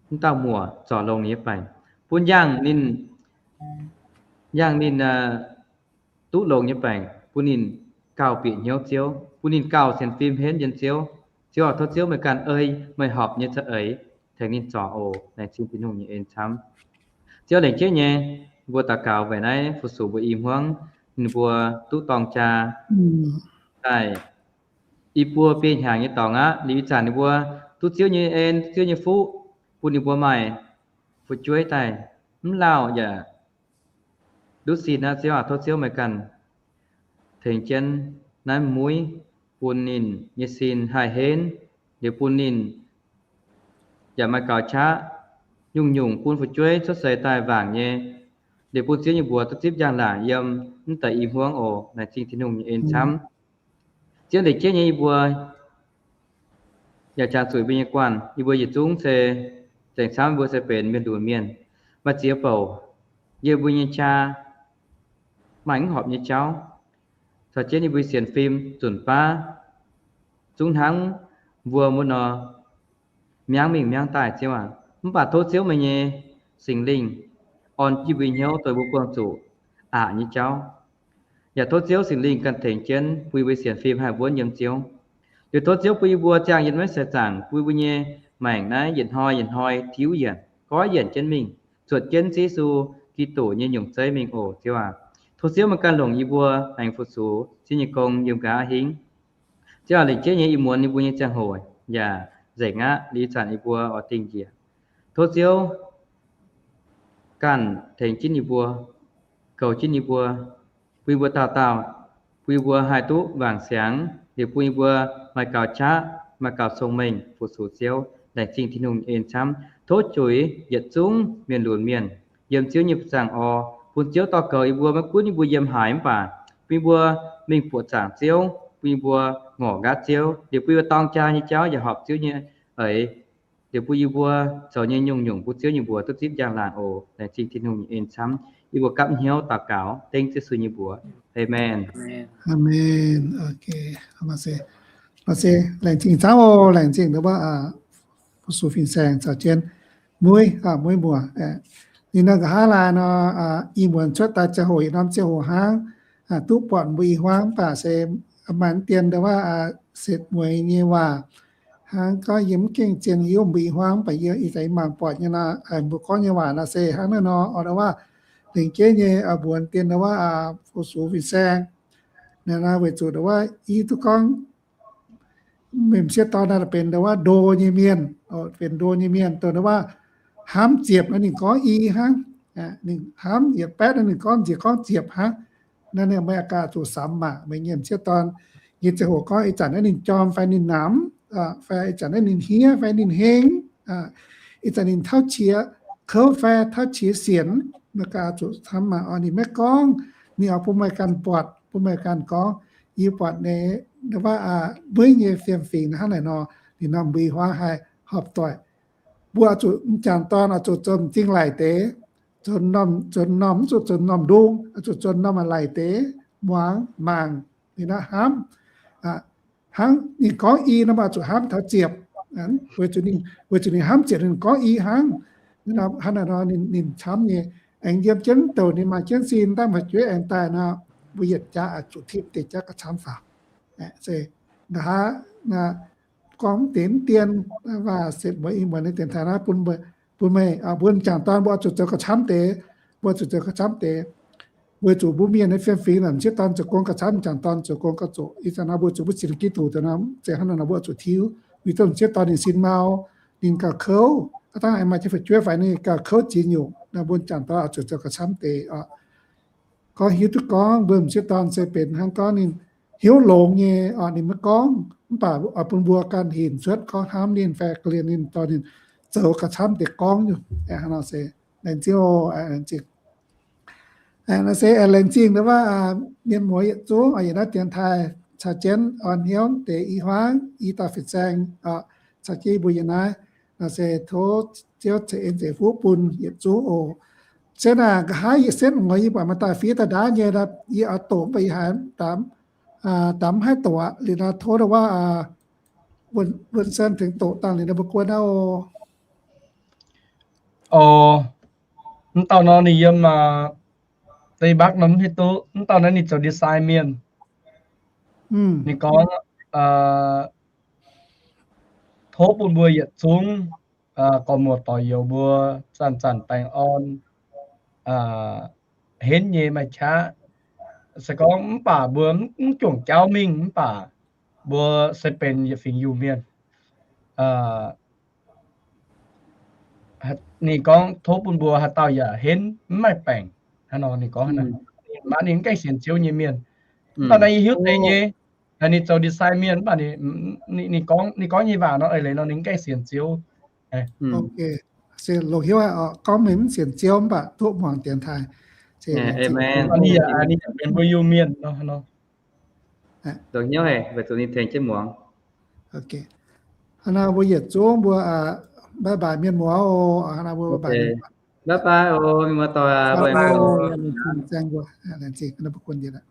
naaiv dauh muoc zorc longx ninh nyei baengc, bun yangh ninh, yangh ninh duqv longx nyei baengc, bun ninh gauh bieqc hnyouv Ziouv, bun ninh gauh sienx fim henv yiem Ziouv. Ziouv aac, tov Ziouv meih ganh ei meih horpc nyei za'eix tengx ninh zorc oc. Laengz zingh Tin-Hungh nyei en camv. Ziouv, lengc jeiv nyei, mbuo daux gaux weic naaiv fu-sux mbuo i hmuangv, ninh mbuo duqv dorng jaa daaih i buo biei hnyangx nyei dorngx aqv. Liuz ih zanc ninh mbuo duqv Ziouv nyei en, duqv Ziouv nyei fuqv, bun ninh mbuo maaih fu'jueiv daaih mv lauh yaac duqv sin aqv. Ziouv aac, tov Ziouv meih ganh tengx jienv naaiv mueiz, bun ninh nyei sin haih henv, liuz bun ninh yaac maaih gaux qaqv, nyungc-nyungc bun fu'jueiv cuotv seix daaih wangc nyei, liuz bun Ziouv nyei mbuox duqv zipv njang-laangc yiem mv deix i hmuangv oc. Laengz zingh Tin-Hungh nyei en camv. Ziouv, lengc jeiv nyei yie mbuo yaac jangx zuqc yie mbuo nyei guanh. Yie mbuo yietc zungv se, zengc camv mbuo se benx mienh lunx mienh, maaih ziex bouc yiem mbuo nyei qaqv maaih mv horpc nyei jauv, caux jienv yie mbuo sienx fim zunc baav, zungv hnangv mbuo muoz nor miangv mingh miangv daaih, Ziouv aac. Mv baac tov Ziouv meih nyei Singx Lingh orn yie mbuo hnyouv dongh mbuo buangh zuqc aqc nyei jauv. Yaac tov Ziouv Singx Lingh ganh tengx jienv bun yie mbuo sienx fim haih wuonv yiem Ziouv. Liuz tov Ziouv bun yie mbuo ziangh yiem naaiv seix zaangc, bun yie mbuo nyei maengc naaiv yietc hnoi yietc hnoi tiuv yienc, goiv yienc jienv mingh, zuotc jienv Ziouv Yesu Giduc nyei nyungc zeiv mingh oc, Ziouv aac. Tov Ziouv meih ganh longc yie mbuo aengx fu-sux Ziouv nyei gong yiem nqa'haav hingv. Ziouv aac, lengc jeiv nyei ih muonz yie mbuo nyei ziangh hoc yaac nzengc aqv. Liuz ih zanc yie mbuo oix dingh njiec. Tov Ziouv ganh tengx jienv yie mbuo, goux jienv yie mbuo, bun yie mbuo dauh dauh, bun yie mbuo haih duqv wangc siangx, liuz bun yie mbuo maaih gaux qaqv, maaih gaux cong-mengh fu-sux Ziouv. Laengz zingh Tin-Hungh nyei en camv. Tov zuiz yietc zungv mienh lunx mienh yiem Ziouv nyei zaangc orv, bun Ziouv dorh goux yie mbuo, maiv gunv yie mbuo yiem haaix mv baac bun yie mbuo mingh buoqc zaangc Ziouv, bun yie mbuo ngorc nqaatv Ziouv, liuz bun yie mbuo dorng jaa nyei jauv yaac horpc Ziouv nyei eix, liuz bun yie mbuo zoux nyei nyungc-nyungc bun Ziouv nyei mbuox duqv zipv njang-laangc oc. Laengz zingh Tin-Hungh nyei en camv. Yie mbuo gapv hnyouv daux gaux dengv Yesu nyei mbuox. Aamen. Aamen. Laengz zingh camv oc. Laengz zingh wuov fu-sux fin-saeng caux jienv mueiz, mueiz muoc. Ninh nor nqa'haav laai nor, ih muonz cuotv daaih ziangh hoc yietc norm ziangh hoc hnangv, duqv buatc mbuo i hmuangv mv baac se maaih dien ndo wuov setv mueiz nyei waac hnangv gorngv yie mv gengh zien hiuv mbuo i hmuangv mv baac yie ih zanc mangc buatc nyei nor, mbuo gorngv nyei waac nor se hnangv naaiv nor, o ndo wuov lengc jeiv nyei mbuox dien ndo wuov fu-sux fin-saeng, naaiv weic zuqc ndo wuov i duqv gorngv meih m'sieqv dorn naaiv benx ndo wuov ndo nyei mienh, benx ndo nyei mienh, dongh ndo wuov hnamv ziepc naaiv ninh gorngv i hnangv. Ninh hnamv yietc baeqv naaiv ninh gorngv nziex gorngv ziepc hnangv. Naaiv ninh meih ganh zuqc samx maah, meih nyei m'sieqv dorn nyei ziangh hoc gorngv ih zanc naaiv ninh jorm fai ninh namx, fai ih zanc naaiv ninh hniev fai ninh heng, ih zanc ninh tauv qiex kouv fai tauv qiex sienx, meih ganh zuqc samx maah. Ninh maiv gorngv, ninh oix bun meih ganh buatc, bun meih ganh gorngv, yie buatc naaiv wuov mueiz nyei fiem-fingx hnangv naaic nor, ninh norm mbui huaav haih horpc doic. Mbuo zuqc m'jangc dorn oix zuqc zoux m'zing laic deix, zoux norm, zoux norm, mv zuqc zoux norm ndung, zuqc zoux norm laic deix, muangx mangc, ninh hnamv. Hnangv ninh gorngv i nor, oix zuqc hnamv taux ziepc, weic zuqc ninh hnamv ziepc ninh gorngv i hnangv. Hnangv naaic nor ninh camv nyei, aengx yiem jienv douc ninh maaih jienv sin daaih, maaih fu'jueiv aengx daaih nor, mbuo yietc jaax zuqc tim deix jaax gauh camv faaux. Nqa'haav gorngv deix dien waac setv mueiz i muonz nyei dienx taaih naaiv bun meih, bun meih, mbuo m'jangc dorn mbuo zuqc zoux gauh camv deix, mbuo zuqc zoux gauh camv deix. Weic zuqc mbuo mienh nyei fiem-fingx naaic, m'sieqv dorn zoux gong gauh camv, m'jangc dorn zoux gong gauh zoqc. Ih zanc nor mbuo zuqc mbuo sienx Giduc deix nor, zeiz hnangv naaic nor mbuo zuqc tiuv. Weic zuqc m'sieqv dorn ninh sin mau, ninh gauh kouv, aav dangh aengx maaih jienv fu'jueiv faix ninh gauh kouv ziex nyungc. naaiv mbuo janx-doic oix zuqc zoux gauh camv deix oc. Gorngv hiuv duqv gorngv mbuo m'sieqv dorn se benx hnangv gorngv ninh hiuv longx nyei oc, ninh maiv gorngv, mv baac oix bun mbuo ganh hinc cuotv gorngv hnamv ninh fai ga'lien ninh dorh ninh zoux gauh camv deix gorngv nyungc. Hnangv nor se laengz zingh oc, laengz zingh. Naaiv se laengz zingh ndau wuov mienh muoz yietc zungv oc, yiem naaiv dienx taaih caux jienv orn hnyouv deix i hmuangv i dauh fin-saeng oc, caux jienv mbuo yiem naaiv. Naaiv se tov Ziouv ceix en ceix fuqv bun yietc zungv oc. Se naaic nqa'haav yie setv muoz yie buatc maaih daaih fiev daaih ndaauv nyei, yie oix doqc mv baac yie haiz damv, damv mv haih doqc aqv. Liuz naaiv tov ndau wuov Win-Sen tengx doqc dangh liuz naaiv mbuo guon naaiv oc. Oc, mv dauh nor ninh yiem Tây Bắc nor mv hiuv duqv. Mv dauh naaiv ninh zoux design mienh. Ninh gorngv, tov bun mbuo yietc zungv gorx-muoz doic-youz mbuo zanc-zanc baengh orn, henv nyei maaih qaqv. Se gorngv mv baac mbuo mv juangc jauv mingh mv baac mbuo se benx yietc fingx Iu-Mienh. Ninh gorngv tov bun mbuo haaix dauh yaac henv mv maaih baengc. Hnangv nor ninh gorngv, maaih ninh mv gaengh sienx Ziouv nyei mienh. Mv baac naaiv yie hiuv deix nyei, ninh zoux design mienh mv baac ninh gorngv, ninh gorngv nyei waac nor eix leiz nor ninh mv gaengh sienx Ziouv. Se longc hnyouv gorngv meih mv sienx Ziouv mv baac duqv muangx dienx taaih. Ninh yaac benx mbuo Iu-Mienh nor. Longc hnyouv weic zuqc ninh tengx jienv muangx. Hnangv naaiv mbuo yietc zungv mbuo bye bye mienh muoz oc. Hnangv naaiv mbuo bye bye mienh muoz. Bye bye oc, mienh muoz doic, bye bye oc. Laengz zingh mbuo, laengz zingh naaiv mbuo guon yietc aqv.